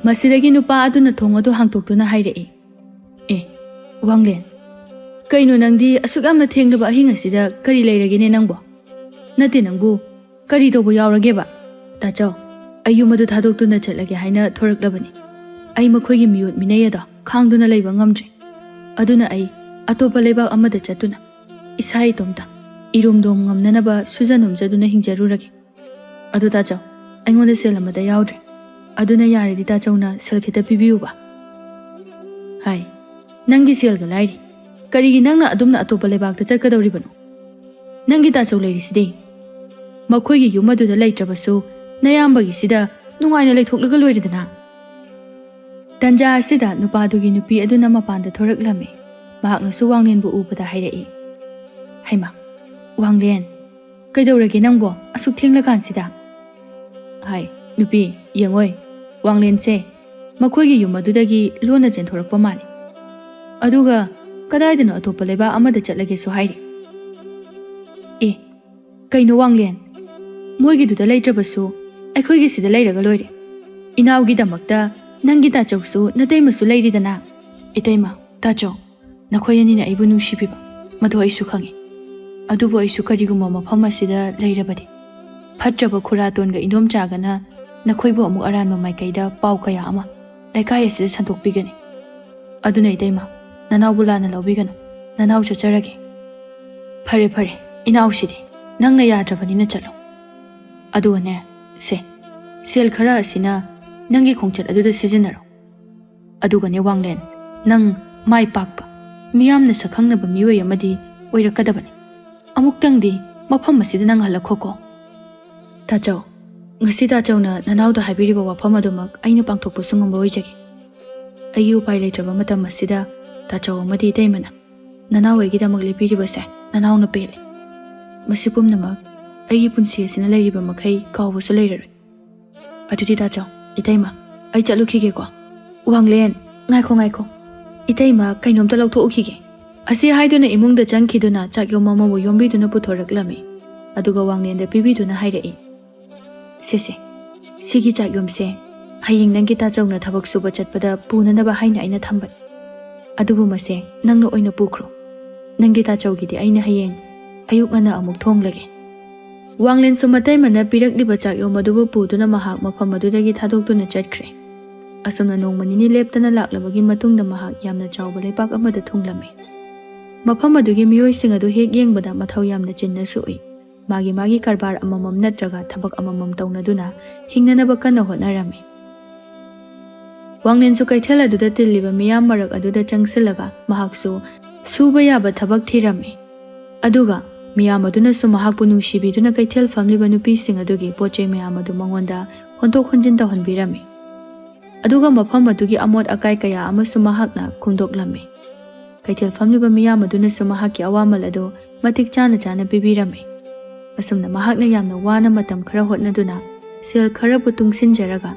ꯃꯁꯤꯗꯒꯤ ꯅꯨꯄꯥ ꯑꯗꯨꯅ ꯊꯣꯡ ꯑꯗꯨ ꯍꯥꯡꯗꯣꯛꯇꯨꯅ ꯍꯥꯏꯔꯛꯏ, "ꯑꯦ, ꯋꯥꯡꯂꯦꯟ, ꯀꯩꯅꯣ ꯅꯪꯗꯤ ꯑꯁꯨꯛ ꯌꯥꯝꯅ ꯊꯦꯡꯂꯕ ꯑꯍꯤꯡ ꯑꯁꯤꯗ ꯀꯔꯤ ꯂꯩꯔꯒꯦꯅꯦ ꯅꯪꯕꯣ? ꯅꯠꯇꯦ ꯅꯪꯕꯨ ꯀꯔꯤ ꯇꯧꯕ ꯌꯥꯎꯔꯒꯦꯕ? ꯇꯥꯆꯧ, ꯑꯩ ꯌꯨꯝ ꯑꯗꯨ ꯊꯥꯗꯣꯛꯇꯨꯅ ꯆꯠꯂꯒꯦ ꯍꯥꯏꯅ ꯊꯣꯔꯛꯂꯕꯅꯤ꯫ ꯑꯩ ꯃꯈꯣꯏꯒꯤ ꯃꯤꯑꯣꯠ ꯃꯤꯅꯩ ꯑꯗꯣ ꯈꯥꯡꯗꯨꯅ ꯂꯩꯕ ꯉꯝꯗ꯭ꯔꯦ꯫ ꯑꯗꯨꯅ ꯑꯩ ꯑꯇꯣꯞꯄ ꯂꯩꯕꯥꯛ ꯑꯃꯗ ꯆꯠꯇꯨꯅ ꯏꯁꯥ ꯏꯇꯣꯝꯇ ꯏꯔꯣꯝꯗꯣꯝ ꯉꯝꯅꯅꯕ ꯁꯨꯖ ꯅꯣꯝꯖꯗꯨꯅ ꯍꯤꯡꯖꯔꯨꯔꯒꯦ꯫ ꯑꯗꯨ ꯇꯥꯆꯧ, ꯑꯩꯉꯣꯟꯗ ꯁꯦꯜ ꯑꯃꯠꯇ ꯌꯥꯎꯗ꯭ꯔꯦ꯫ ꯑꯗꯨꯅ ꯌꯥꯔꯗꯤ ꯇꯥꯆꯧꯅ ꯁꯦꯜ ꯈꯤꯇ ꯄꯤꯕꯤꯌꯨꯕ꯫" "ꯍꯥꯏ, ꯅꯪꯒꯤ ꯁꯦꯜꯒ ꯂꯥꯏꯔꯤ꯫ ꯀꯔꯤꯒꯤ ꯅꯪꯅ ꯑꯗꯨꯝꯅ ꯑꯇꯣꯞꯄ ꯂꯩꯕꯥꯛꯇ ꯆꯠꯀꯗꯧꯔꯤꯕꯅꯣ? ꯅꯪꯒꯤ ꯇꯥꯆꯧ ꯂꯩꯔꯤꯁꯤꯗꯤ꯫ ꯃꯈꯣꯏꯒꯤ ꯌꯨꯝ ꯑꯗꯨꯗ ꯂꯩꯇ꯭ꯔꯕꯁꯨ ꯅꯌꯥꯝꯕꯒꯤꯁꯤꯗ ꯅꯨꯡꯉꯥꯏꯅ ꯂꯩꯊꯣꯛꯂꯒ ꯂꯣꯏꯔꯦꯗꯅ꯫" ꯇꯟꯖꯥ ꯑꯁꯤꯗ ꯅꯨꯄꯥꯗꯨꯒꯤ ꯅꯨꯄꯤ ꯑꯗꯨꯅ ꯃꯄꯥꯟꯗ ꯊꯣꯔꯛꯂꯝꯃꯤ꯫ ꯃꯍꯥꯛꯅꯁꯨ ꯋꯥꯡꯂꯦꯟꯕꯨ ꯎꯕꯗ ꯍꯥꯏꯔꯛꯏ, "ꯍꯩꯃꯥ, ꯋꯥꯡꯂꯦꯟ, ꯀꯩꯗꯧꯔꯒꯦ ꯅꯪꯕꯣ ꯑꯁꯨꯛ ꯊꯦꯡꯂꯀꯥꯟꯁꯤꯗ?" "ꯍꯥꯏ, ꯅꯨꯄꯤ, ꯌꯦꯡꯉꯣꯏ, ꯋꯥꯡꯂꯦꯟꯁꯦ ꯃꯈꯣꯏꯒꯤ ꯌꯨꯝ ꯑꯗꯨꯗꯒꯤ ꯂꯣꯟꯅ ꯆꯦꯟꯊꯣꯔꯛꯄ ꯃꯥꯜꯂꯤ꯫ ꯑꯗꯨꯒ ꯀꯗꯥꯏꯗꯅꯣ ꯑꯇꯣꯞꯄ ꯂꯩꯕꯥꯛ ꯑꯃꯗ ꯆꯠꯂꯒꯦꯁꯨ ꯍꯥꯏꯔꯤ꯫" "ꯑꯦ, ꯀꯩꯅꯣ ꯋꯥꯡꯂꯦꯟ? ꯃꯣꯏꯒꯤꯗꯨꯗ ꯂꯩꯇ꯭ꯔꯕꯁꯨ ꯑꯩꯈꯣꯏꯒꯤꯁꯤꯗ ꯂꯩꯔꯒ ꯂꯣꯏꯔꯦ꯫ ꯏꯅꯥꯎꯒꯤꯗꯃꯛꯇ ꯅꯪꯒꯤ ꯇꯥꯆꯧꯁꯨ ꯅꯇꯩꯃꯁꯨ ꯂꯩꯔꯤꯗꯅ꯫" "ꯏꯇꯩꯃ, ꯇꯥꯆꯧ, ꯅꯈꯣꯏ ꯑꯅꯤꯅ ꯑꯩꯕꯨ ꯅꯨꯡꯁꯤꯕꯤꯕ, ꯃꯗꯨ ꯑꯩꯁꯨ ꯈꯪꯏ꯫ ꯑꯗꯨꯕꯨ ꯑꯩꯁꯨ ꯀꯔꯤꯒꯨꯝꯕ ꯃꯐꯝ ꯑꯁꯤꯗ ꯂꯩꯔꯕꯗꯤ ꯐꯠꯇ꯭ꯔꯕ ꯈꯨꯔꯥꯇꯣꯟꯒ ꯏꯟꯗꯣꯝꯆꯥꯒꯅ ꯅꯈꯣꯏꯕꯨ ꯑꯃꯨꯛ ꯑꯔꯥꯟꯕ ꯃꯥꯏꯀꯩꯗ ꯄꯥꯎ ꯀꯌꯥ ꯑꯃ ꯂꯩꯀꯥꯏ ꯑꯁꯤꯗ ꯁꯟꯗꯣꯛꯄꯤꯒꯅꯤ꯫ ꯑꯗꯨꯅ ꯏꯇꯩꯃ, ꯅꯅꯥꯎꯕꯨ ꯂꯥꯟꯅ ꯂꯧꯕꯤꯒꯅꯨ, ꯅꯅꯥꯎ ꯆꯠꯆꯔꯒꯦ꯫" "ꯐꯔꯦ ꯐꯔꯦ, ꯏꯅꯥꯎꯁꯤꯗꯤ ꯅꯪꯅ ꯌꯥꯗ꯭ꯔꯕꯅꯤꯅ ꯆꯠꯂꯣ꯫ ꯑꯗꯨꯒꯅꯦ, ꯁꯦ, ꯁꯦꯜ ꯈꯔ ꯑꯁꯤꯅ ꯅꯪꯒꯤ ꯈꯣꯡꯆꯠ ꯑꯗꯨꯗ ꯁꯤꯖꯤꯟꯅꯔꯣ꯫ ꯑꯗꯨꯒꯅꯦ ꯋꯥꯡꯂꯦꯟ, ꯅꯪ ꯃꯥꯏ ꯄꯥꯛꯄ, ꯃꯤꯌꯥꯝꯅ ꯁꯛꯈꯪꯅꯕ ꯃꯤꯑꯣꯏ ꯑꯃꯗꯤ ꯑꯣꯏꯔꯛꯀꯗꯕꯅꯤ꯫ ꯑꯃꯨꯛꯇꯪꯗꯤ ꯃꯐꯝ ꯑꯁꯤꯗ ꯅꯪ ꯍꯜꯂꯛꯈꯣꯀꯣ꯫" "ꯇꯥꯆꯧ, ꯉꯁꯤ ꯇꯥꯆꯧꯅ ꯅꯅꯥꯎꯗ ꯍꯥꯏꯕꯤꯔꯤꯕ ꯋꯥꯐꯝ ꯑꯗꯨꯃꯛ ꯑꯩꯅ ꯄꯥꯡꯊꯣꯛꯄꯁꯨ ꯉꯝꯕ ꯑꯣꯏꯖꯒꯦ꯫ ꯑꯩꯒꯤ ꯎꯄꯥꯏ ꯂꯩꯇ꯭ꯔꯕ ꯃꯇꯝ ꯑꯁꯤꯗ ꯇꯥꯆꯧ ꯑꯃꯗꯤ ꯏꯇꯩꯃꯅ ꯅꯅꯥꯎ ꯑꯩꯒꯤꯗꯃꯛ ꯂꯦꯞꯄꯤꯔꯤꯕꯁꯦ ꯅꯅꯥꯎꯅ ꯄꯦꯜꯂꯦ꯫ ꯃꯁꯤ ꯄꯨꯝꯅꯃꯛ ꯑꯩꯒꯤ ꯄꯨꯟꯁꯤ ꯑꯁꯤꯅ ꯂꯩꯔꯤꯕ ꯃꯈꯩ ꯀꯥꯎꯕꯁꯨ ꯂꯩꯔꯔꯣꯏ꯫ ꯑꯗꯨꯗꯤ ꯇꯥꯆꯧ, ꯏꯇꯩꯃ, ꯑꯩ ꯆꯠꯂꯨꯈꯤꯒꯦꯀꯣ꯫ ꯋꯥꯡꯂꯦꯟ, ꯉꯥꯏꯈꯣ, ꯉꯥꯏꯈꯣ꯫ ꯏꯇꯩꯃ, ꯀꯩꯅꯣꯝꯇ ꯂꯧꯊꯣꯛꯎꯈꯤꯒꯦ꯫ ꯑꯁꯤ ꯍꯥꯏꯗꯨꯅ ꯏꯃꯨꯡꯗ ꯆꯪꯈꯤꯗꯨꯅ ꯆꯥꯛꯌꯣꯝ ꯑꯃꯕꯨ ꯌꯣꯝꯕꯤꯗꯨꯅ ꯄꯨꯊꯣꯔꯛꯂꯝꯃꯤ꯫ ꯑꯗꯨꯒ ꯋꯥꯡꯂꯦꯟꯗ ꯄꯤꯕꯤꯗꯨꯅ ꯍꯥꯏꯔꯛꯏ, "ꯁꯦ, ꯁꯦ, ꯁꯤꯒꯤ ꯆꯥꯛꯌꯣꯝꯁꯦ ꯍꯌꯦꯡ ꯅꯪꯒꯤ ꯇꯥꯆꯧꯅ ꯊꯕꯛ ꯁꯨꯕ ꯆꯠꯄꯗ ꯄꯨꯅꯅꯕ ꯍꯥꯏꯅ ꯑꯩꯅ ꯊꯝꯕꯅꯤ꯫ ꯑꯗꯨꯕꯨ ꯃꯁꯦ ꯅꯪꯅ ꯑꯣꯏꯅ ꯄꯨꯈ꯭ꯔꯣ꯫ ꯅꯪꯒꯤ ꯇꯥꯆꯧꯒꯤꯗꯤ ꯑꯩꯅ ꯍꯌꯦꯡ ꯑꯌꯨꯛ ꯉꯟꯅ ꯑꯃꯨꯛ ꯊꯣꯡꯂꯒꯦ"꯫ ꯋꯥꯡꯂꯦꯟꯁꯨ ꯃꯇꯩꯃꯅ ꯄꯤꯔꯛꯂꯤꯕ ꯆꯥꯛꯌꯣꯝ ꯑꯗꯨꯕꯨ ꯄꯨꯗꯨꯅ ꯃꯍꯥꯛ ꯃꯐꯝ ꯑꯗꯨꯗꯒꯤ ꯊꯥꯗꯣꯛꯇꯨꯅ ꯆꯠꯈ꯭ꯔꯦ꯫ ꯑꯁꯨꯝꯅ ꯅꯣꯡꯃ ꯅꯤꯅꯤ ꯂꯦꯞꯇꯅ ꯂꯥꯛꯂꯕꯒꯤ ꯃꯇꯨꯡꯗ ꯃꯍꯥꯛ ꯌꯥꯝꯅ ꯆꯥꯎꯕ ꯂꯩꯄꯥꯛ ꯑꯃꯗ ꯊꯨꯡꯂꯝꯃꯤ꯫ ꯃꯐꯝ ꯑꯗꯨꯒꯤ ꯃꯤꯑꯣꯏꯁꯤꯡ ꯑꯗꯨ ꯍꯦꯛ ꯌꯦꯡꯕꯗ ꯃꯊꯧ ꯌꯥꯝꯅ ꯆꯤꯟꯅꯁꯨ ꯎꯏ꯫ ꯃꯥꯒꯤ ꯃꯥꯒꯤ ꯀꯔꯕꯥꯔ ꯑꯃꯃꯝ ꯅꯠꯇ꯭ꯔꯒ ꯊꯕꯛ ꯑꯃꯃꯝ ꯇꯧꯅꯗꯨꯅ ꯍꯤꯡꯅꯅꯕ ꯀꯟꯅ ꯍꯣꯠꯅꯔꯝꯃꯤ꯫ ꯋꯥꯡꯂꯦꯟꯁꯨ ꯀꯩꯊꯦꯜ ꯑꯗꯨꯗ ꯇꯤꯜꯂꯤꯕ ꯃꯤꯌꯥꯝ ꯃꯔꯛ ꯑꯗꯨꯗ ꯆꯪꯁꯤꯜꯂꯒ ꯃꯍꯥꯛꯁꯨ ꯁꯨꯕ ꯌꯥꯕ ꯊꯕꯛ ꯊꯤꯔꯝꯃꯤ꯫ ꯑꯗꯨꯒ ꯃꯤꯌꯥꯝ ꯑꯗꯨꯅꯁꯨ ꯃꯍꯥꯛꯄꯨ ꯅꯨꯡꯁꯤꯕꯤꯗꯨꯅ ꯀꯩꯊꯦꯜ ꯐꯝꯂꯤꯕ ꯅꯨꯄꯤꯁꯤꯡ ꯑꯗꯨꯒꯤ ꯄꯣꯠ ꯆꯩ ꯃꯌꯥꯝ ꯑꯗꯨ ꯃꯉꯣꯟꯗ ꯍꯣꯟꯗꯣꯛ ꯍꯣꯟꯖꯤꯟ ꯇꯧꯍꯟꯕꯤꯔꯝꯃꯤ꯫ ꯑꯗꯨꯒ ꯃꯐꯝ ꯑꯗꯨꯒꯤ ꯑꯃꯣꯠ ꯑꯀꯥꯏ ꯀꯌꯥ ꯑꯃꯁꯨ ꯃꯍꯥꯛꯅ ꯈꯨꯝꯗꯣꯛꯂꯝꯃꯤ꯫ ꯀꯩꯊꯦꯜ ꯐꯝꯂꯤꯕ ꯃꯤꯌꯥꯝ ꯑꯗꯨꯅꯁꯨ ꯃꯍꯥꯛꯀꯤ ꯑꯋꯥꯃꯜ ꯑꯗꯨ ꯃꯇꯤꯛ ꯆꯥꯅ ꯆꯥꯅ ꯄꯤꯕꯤꯔꯝꯃꯤ꯫ ꯑꯁꯨꯝꯅ ꯃꯍꯥꯛꯅ ꯌꯥꯝꯅ ꯋꯥꯅ ꯃꯇꯝ ꯈꯔ ꯍꯣꯠꯅꯗꯨꯅ ꯁꯦꯜ ꯈꯔꯕꯨ ꯇꯨꯡꯁꯤꯟꯖꯔꯒ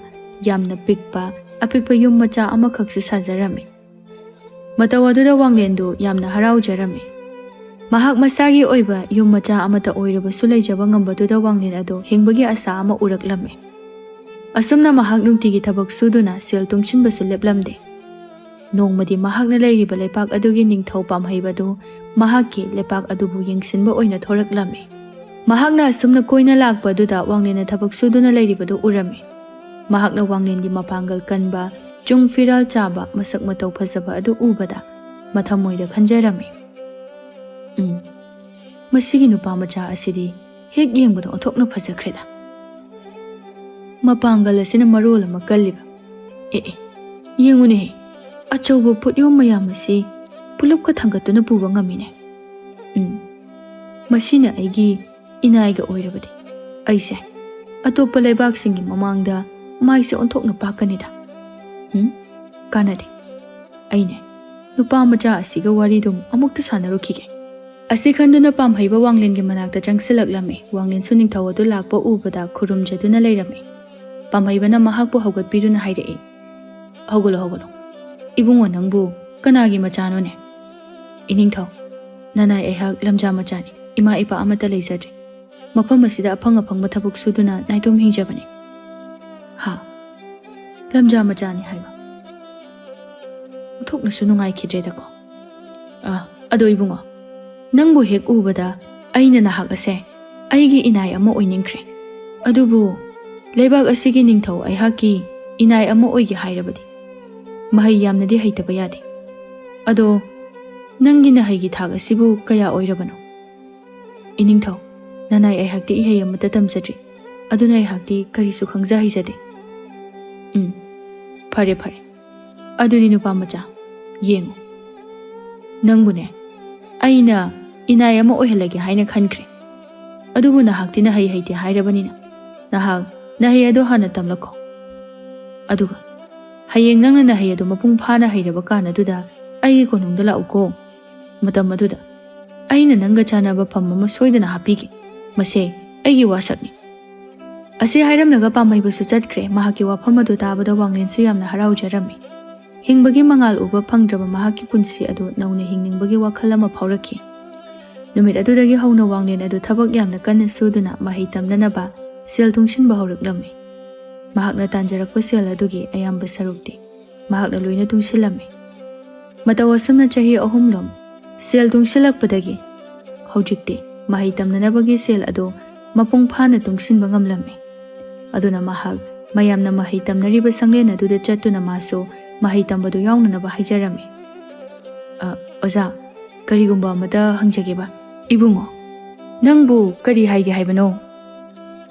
ꯌꯥꯝꯅ ꯄꯤꯛꯄ ꯑꯄꯤꯛꯄ ꯌꯨꯝ ꯃꯆꯥ ꯑꯃꯈꯛꯁꯨ ꯁꯥꯖꯔꯝꯃꯤ꯫ ꯃꯇꯧ ꯑꯗꯨꯗ ꯋꯥꯡꯂꯦꯟꯗꯨ ꯌꯥꯝꯅ ꯍꯔꯥꯎꯖꯔꯝꯃꯤ꯫ ꯃꯍꯥꯛ ꯃꯁꯥꯒꯤ ꯑꯣꯏꯕ ꯌꯨꯝ ꯃꯆꯥ ꯑꯃꯠꯇ ꯑꯣꯏꯔꯕꯁꯨ ꯂꯩꯖꯕ ꯉꯝꯕꯗꯨꯗ ꯋꯥꯡꯂꯦꯟ ꯑꯗꯨ ꯍꯤꯡꯕꯒꯤ ꯑꯁꯥ ꯑꯃ ꯎꯔꯛꯂꯝꯃꯤ꯫ ꯑꯁꯨꯝꯅ ꯃꯍꯥꯛ ꯅꯨꯡꯇꯤꯒꯤ ꯊꯕꯛ ꯁꯨꯗꯨꯅ ꯁꯦꯜ ꯇꯨꯡꯁꯤꯟꯕꯁꯨ ꯂꯦꯞꯂꯝꯗꯦ꯫ ꯅꯣꯡꯃꯗꯤ ꯃꯍꯥꯛꯅ ꯂꯩꯔꯤꯕ ꯂꯩꯄꯥꯛ ꯑꯗꯨꯒꯤ ꯅꯤꯡꯊꯧ ꯄꯥꯝꯍꯩꯕꯗꯨ ꯃꯍꯥꯛꯀꯤ ꯂꯩꯄꯥꯛ ꯑꯗꯨꯕꯨ ꯌꯦꯡꯁꯤꯟꯕ ꯑꯣꯏꯅ ꯊꯣꯔꯛꯂꯝꯃꯤ꯫ ꯃꯍꯥꯛꯅ ꯑꯁꯨꯝꯅ ꯀꯣꯏꯅ ꯂꯥꯛꯄ ꯑꯗꯨꯗ ꯋꯥꯡꯂꯦꯟꯅ ꯊꯕꯛ ꯁꯨꯗꯨꯅ ꯂꯩꯔꯤꯕꯗꯨ ꯎꯔꯝꯃꯤ꯫ ꯃꯍꯥꯛꯅ ꯋꯥꯡꯂꯦꯟꯒꯤ ꯃꯄꯥꯡꯒꯜ ꯀꯟꯕ, ꯆꯨꯡ ꯐꯤꯔꯥꯜ ꯆꯥꯕ, ꯃꯁꯛ ꯃꯇꯧ ꯐꯖꯕ ꯑꯗꯨ ꯎꯕꯗ ꯃꯊꯃꯣꯏꯗ ꯈꯟꯖꯔꯝꯃꯤ, "ꯎꯝ, ꯃꯁꯤꯒꯤ ꯅꯨꯄꯥ ꯃꯆꯥ ꯑꯁꯤꯗꯤ ꯍꯦꯛ ꯌꯦꯡꯕꯗ ꯑꯣꯟꯊꯣꯛꯅ ꯐꯖꯈ꯭ꯔꯦꯗ꯫ ꯃꯄꯥꯡꯒꯜ ꯑꯁꯤꯅ ꯃꯔꯣꯜ ꯑꯃ ꯀꯜꯂꯤꯕ꯫ ꯑꯦ, ꯑꯦ, ꯌꯦꯡꯉꯨꯅꯦꯍꯦ, ꯑꯆꯧꯕ ꯄꯣꯠꯌꯣꯝ ꯃꯌꯥꯝ ꯑꯁꯤ ꯄꯨꯂꯞꯀ ꯊꯥꯡꯒꯠꯇꯨꯅ ꯄꯨꯕ ꯉꯝꯃꯤꯅꯦ꯫ ꯎꯝ, ꯃꯁꯤꯅ ꯑꯩꯒꯤ ꯏꯅꯥꯏꯒ ꯑꯣꯏꯔꯕꯗꯤ ꯑꯩꯁꯦ ꯑꯇꯣꯞꯄ ꯂꯩꯕꯥꯛꯁꯤꯡꯒꯤ ꯃꯃꯥꯡꯗ ꯃꯥꯏꯁꯦ ꯑꯣꯟꯊꯣꯛꯅ ꯄꯥꯛꯀꯅꯤꯗ꯫ ꯎꯝ? ꯀꯥꯟꯅꯗꯦ꯫ ꯑꯩꯅꯦ, ꯅꯨꯄꯥ ꯃꯆꯥ ꯑꯁꯤꯒ ꯋꯥꯔꯤꯗꯨꯝ ꯑꯃꯨꯛꯇ ꯁꯥꯟꯅꯔꯨꯈꯤꯒꯦ꯫ ꯑꯁꯤ ꯈꯟꯗꯨꯅ ꯄꯥꯝꯍꯩꯕ ꯋꯥꯡꯂꯦꯟꯒꯤ ꯃꯅꯥꯛꯇ ꯆꯪꯁꯤꯜꯂꯛꯂꯝꯃꯤ꯫ ꯋꯥꯡꯂꯦꯟꯁꯨ ꯅꯤꯡꯊꯧ ꯑꯗꯨ ꯂꯥꯛꯄ ꯎꯕꯗ ꯈꯨꯔꯨꯝꯖꯗꯨꯅ ꯂꯩꯔꯝꯃꯤ꯫ ꯄꯥꯝꯍꯩꯕꯅ ꯃꯍꯥꯛꯄꯨ ꯍꯧꯒꯠꯄꯤꯗꯨꯅ ꯍꯥꯏꯔꯛꯏ, "ꯍꯧꯒꯠꯂꯣ, ꯍꯧꯒꯠꯂꯣ꯫ ꯏꯕꯨꯡꯉꯣ, ꯅꯪꯕꯨ ꯀꯅꯥꯒꯤ ꯃꯆꯥꯅꯣꯅꯦ?" "ꯏꯅꯤꯡꯊꯧ, ꯅꯅꯥꯏ ꯑꯩꯍꯥꯛ ꯂꯝꯖꯥ ꯃꯆꯥꯅꯤ꯫ ꯏꯃꯥ ꯏꯄꯥ ꯑꯃꯠꯇ ꯂꯩꯖꯗ꯭ꯔꯦ꯫ ꯃꯐꯝ ꯑꯁꯤꯗ ꯑꯐꯪ ꯑꯐꯪꯕ ꯊꯕꯛ ꯁꯨꯗꯨꯅ ꯅꯥꯏꯇꯣꯝ ꯍꯤꯡꯖꯕꯅꯤ꯫" "ꯍꯥ? ꯂꯝꯖꯥ ꯃꯆꯥꯅꯤ ꯍꯥꯏꯕ? ꯑꯣꯟꯊꯣꯛꯅꯁꯨ ꯅꯨꯡꯉꯥꯏꯈꯤꯗ꯭ꯔꯦꯗꯀꯣ꯫ ꯑ, ꯑꯗꯣ ꯏꯕꯨꯡꯉꯣ, ꯅꯪꯕꯨ ꯍꯦꯛ ꯎꯕꯗ ꯑꯩꯅ ꯅꯍꯥꯛ ꯑꯁꯦ ꯑꯩꯒꯤ ꯏꯅꯥꯏ ꯑꯃ ꯑꯣꯏꯅꯤꯡꯈ꯭ꯔꯦ꯫ ꯑꯗꯨꯕꯨ ꯂꯩꯕꯥꯛ ꯑꯁꯤꯒꯤ ꯅꯤꯡꯊꯧ ꯑꯩꯍꯥꯛꯀꯤ ꯏꯅꯥꯏ ꯑꯃ ꯑꯣꯏꯒꯦ ꯍꯥꯏꯔꯕꯗꯤ ꯃꯍꯩ ꯌꯥꯝꯅꯗꯤ ꯍꯩꯇꯕ ꯌꯥꯗꯦ꯫ ꯑꯗꯣ ꯅꯪꯒꯤ ꯅꯍꯩꯒꯤ ꯊꯥꯛ ꯑꯁꯤꯕꯨ ꯀꯌꯥ ꯑꯣꯏꯔꯕꯅꯣ?" "ꯏꯅꯤꯡꯊꯧ, ꯅꯅꯥꯏ ꯑꯩꯍꯥꯛꯇꯤ ꯏꯍꯩ ꯑꯃꯠꯇ ꯇꯝꯖꯗ꯭ꯔꯤ꯫ ꯑꯗꯨꯅ ꯑꯩꯍꯥꯛꯇꯤ ꯀꯔꯤꯁꯨ ꯈꯪꯖ ꯍꯩꯖꯗꯦ꯫" "ꯎꯝ, ꯐꯔꯦ, ꯐꯔꯦ꯫ ꯑꯗꯨꯗꯤ ꯅꯨꯄꯥ ꯃꯆꯥ, ꯌꯦꯡꯉꯨ꯫ ꯅꯪꯕꯨꯅꯦ, ꯑꯩꯅ ꯏꯅꯥꯏ ꯑꯃ ꯑꯣꯏꯍꯜꯂꯒꯦ ꯍꯥꯏꯅ ꯈꯟꯈ꯭ꯔꯦ꯫ ꯑꯗꯨꯕꯨ ꯅꯍꯥꯛꯇꯤ ꯅꯍꯩ ꯍꯩꯇꯦ ꯍꯥꯏꯔꯕꯅꯤꯅ, ꯅꯍꯥꯛ ꯅꯍꯩ ꯑꯗꯣ ꯍꯥꯟꯅ ꯇꯝꯂꯛꯈꯣ꯫ ꯑꯗꯨꯒ ꯍꯌꯦꯡ ꯅꯪꯅ ꯅꯍꯩ ꯑꯗꯣ ꯃꯄꯨꯡ ꯐꯥꯅ ꯍꯩꯔꯕ ꯀꯥꯟ ꯑꯗꯨꯗ ꯑꯩꯒꯤ ꯀꯣꯅꯨꯡꯗ ꯂꯥꯛꯎꯀꯣ꯫ ꯃꯇꯝ ꯑꯗꯨꯗ ꯑꯩꯅ ꯅꯪꯒ ꯆꯥꯟꯅꯕ ꯐꯝ ꯑꯃ ꯁꯣꯏꯗꯅ ꯍꯥꯞꯄꯤꯒꯦ꯫ ꯃꯁꯦ ꯑꯩꯒꯤ ꯋꯥꯁꯛꯅꯤ꯫" ꯑꯁꯤ ꯍꯥꯏꯔꯝꯂꯒ ꯄꯥꯝꯍꯩꯕꯁꯨ ꯆꯠꯈ꯭ꯔꯦ꯫ ꯃꯍꯥꯛꯀꯤ ꯋꯥꯐꯝ ꯑꯗꯨ ꯇꯥꯕꯗ ꯋꯥꯡꯂꯦꯟꯁꯨ ꯌꯥꯝꯅ ꯍꯔꯥꯎꯖꯔꯝꯃꯤ꯫ ꯍꯤꯡꯕꯒꯤ ꯃꯉꯥꯜ ꯎꯕ ꯐꯪꯗ꯭ꯔꯕ ꯃꯍꯥꯛꯀꯤ ꯄꯨꯟꯁꯤ ꯑꯗꯨ ꯅꯧꯅ ꯍꯤꯡꯅꯤꯡꯕꯒꯤ ꯋꯥꯈꯜ ꯑꯃ ꯐꯥꯎꯔꯛꯈꯤ꯫ ꯅꯨꯃꯤꯠ ꯑꯗꯨꯗꯒꯤ ꯍꯧꯅ ꯋꯥꯡꯂꯦꯟ ꯑꯗꯨ ꯊꯕꯛ ꯌꯥꯝꯅ ꯀꯟꯅ ꯁꯨꯗꯨꯅ ꯃꯍꯩ ꯇꯝꯅꯅꯕ ꯁꯦꯜ ꯇꯨꯡꯁꯤꯟꯕ ꯍꯧꯔꯛꯂꯝꯃꯤ꯫ ꯃꯍꯥꯛꯅ ꯇꯥꯟꯖꯔꯛꯄ ꯁꯦꯜ ꯑꯗꯨꯒꯤ ꯑꯌꯥꯝꯕ ꯁꯔꯨꯛꯇꯤ ꯃꯍꯥꯛꯅ ꯂꯣꯏꯅ ꯇꯨꯡꯁꯤꯜꯂꯝꯃꯤ꯫ ꯃꯇꯧ ꯑꯁꯨꯝꯅ ꯆꯍꯤ ꯑꯍꯨꯝꯂꯣꯝ ꯁꯦꯜ ꯇꯨꯡꯁꯤꯜꯂꯛꯄꯗꯒꯤ ꯍꯧꯖꯤꯛꯇꯤ ꯃꯍꯩ ꯇꯝꯅꯅꯕꯒꯤ ꯁꯦꯜ ꯑꯗꯨ ꯃꯄꯨꯡ ꯐꯥꯅ ꯇꯨꯡꯁꯤꯟꯕ ꯉꯝꯂꯝꯃꯤ꯫ ꯑꯗꯨꯅ ꯃꯍꯥꯛ ꯃꯌꯥꯝꯅ ꯃꯍꯩ ꯇꯝꯅꯔꯤꯕ ꯁꯪꯂꯦꯟ ꯑꯗꯨꯗ ꯆꯠꯇꯨꯅ ꯃꯥꯁꯨ ꯃꯍꯩ ꯇꯝꯕꯗꯨ ꯌꯥꯎꯅꯅꯕ ꯍꯥꯏꯖꯔꯝꯃꯤ꯫ "ꯑ, ꯑꯣꯖꯥ, ꯀꯔꯤꯒꯨꯝꯕ ꯑꯃꯇ ꯍꯪꯖꯒꯦꯕ꯫" "ꯏꯕꯨꯡꯉꯣ, ꯅꯪꯕꯨ ꯀꯔꯤ ꯍꯥꯏꯒꯦ ꯍꯥꯏꯕꯅꯣ?"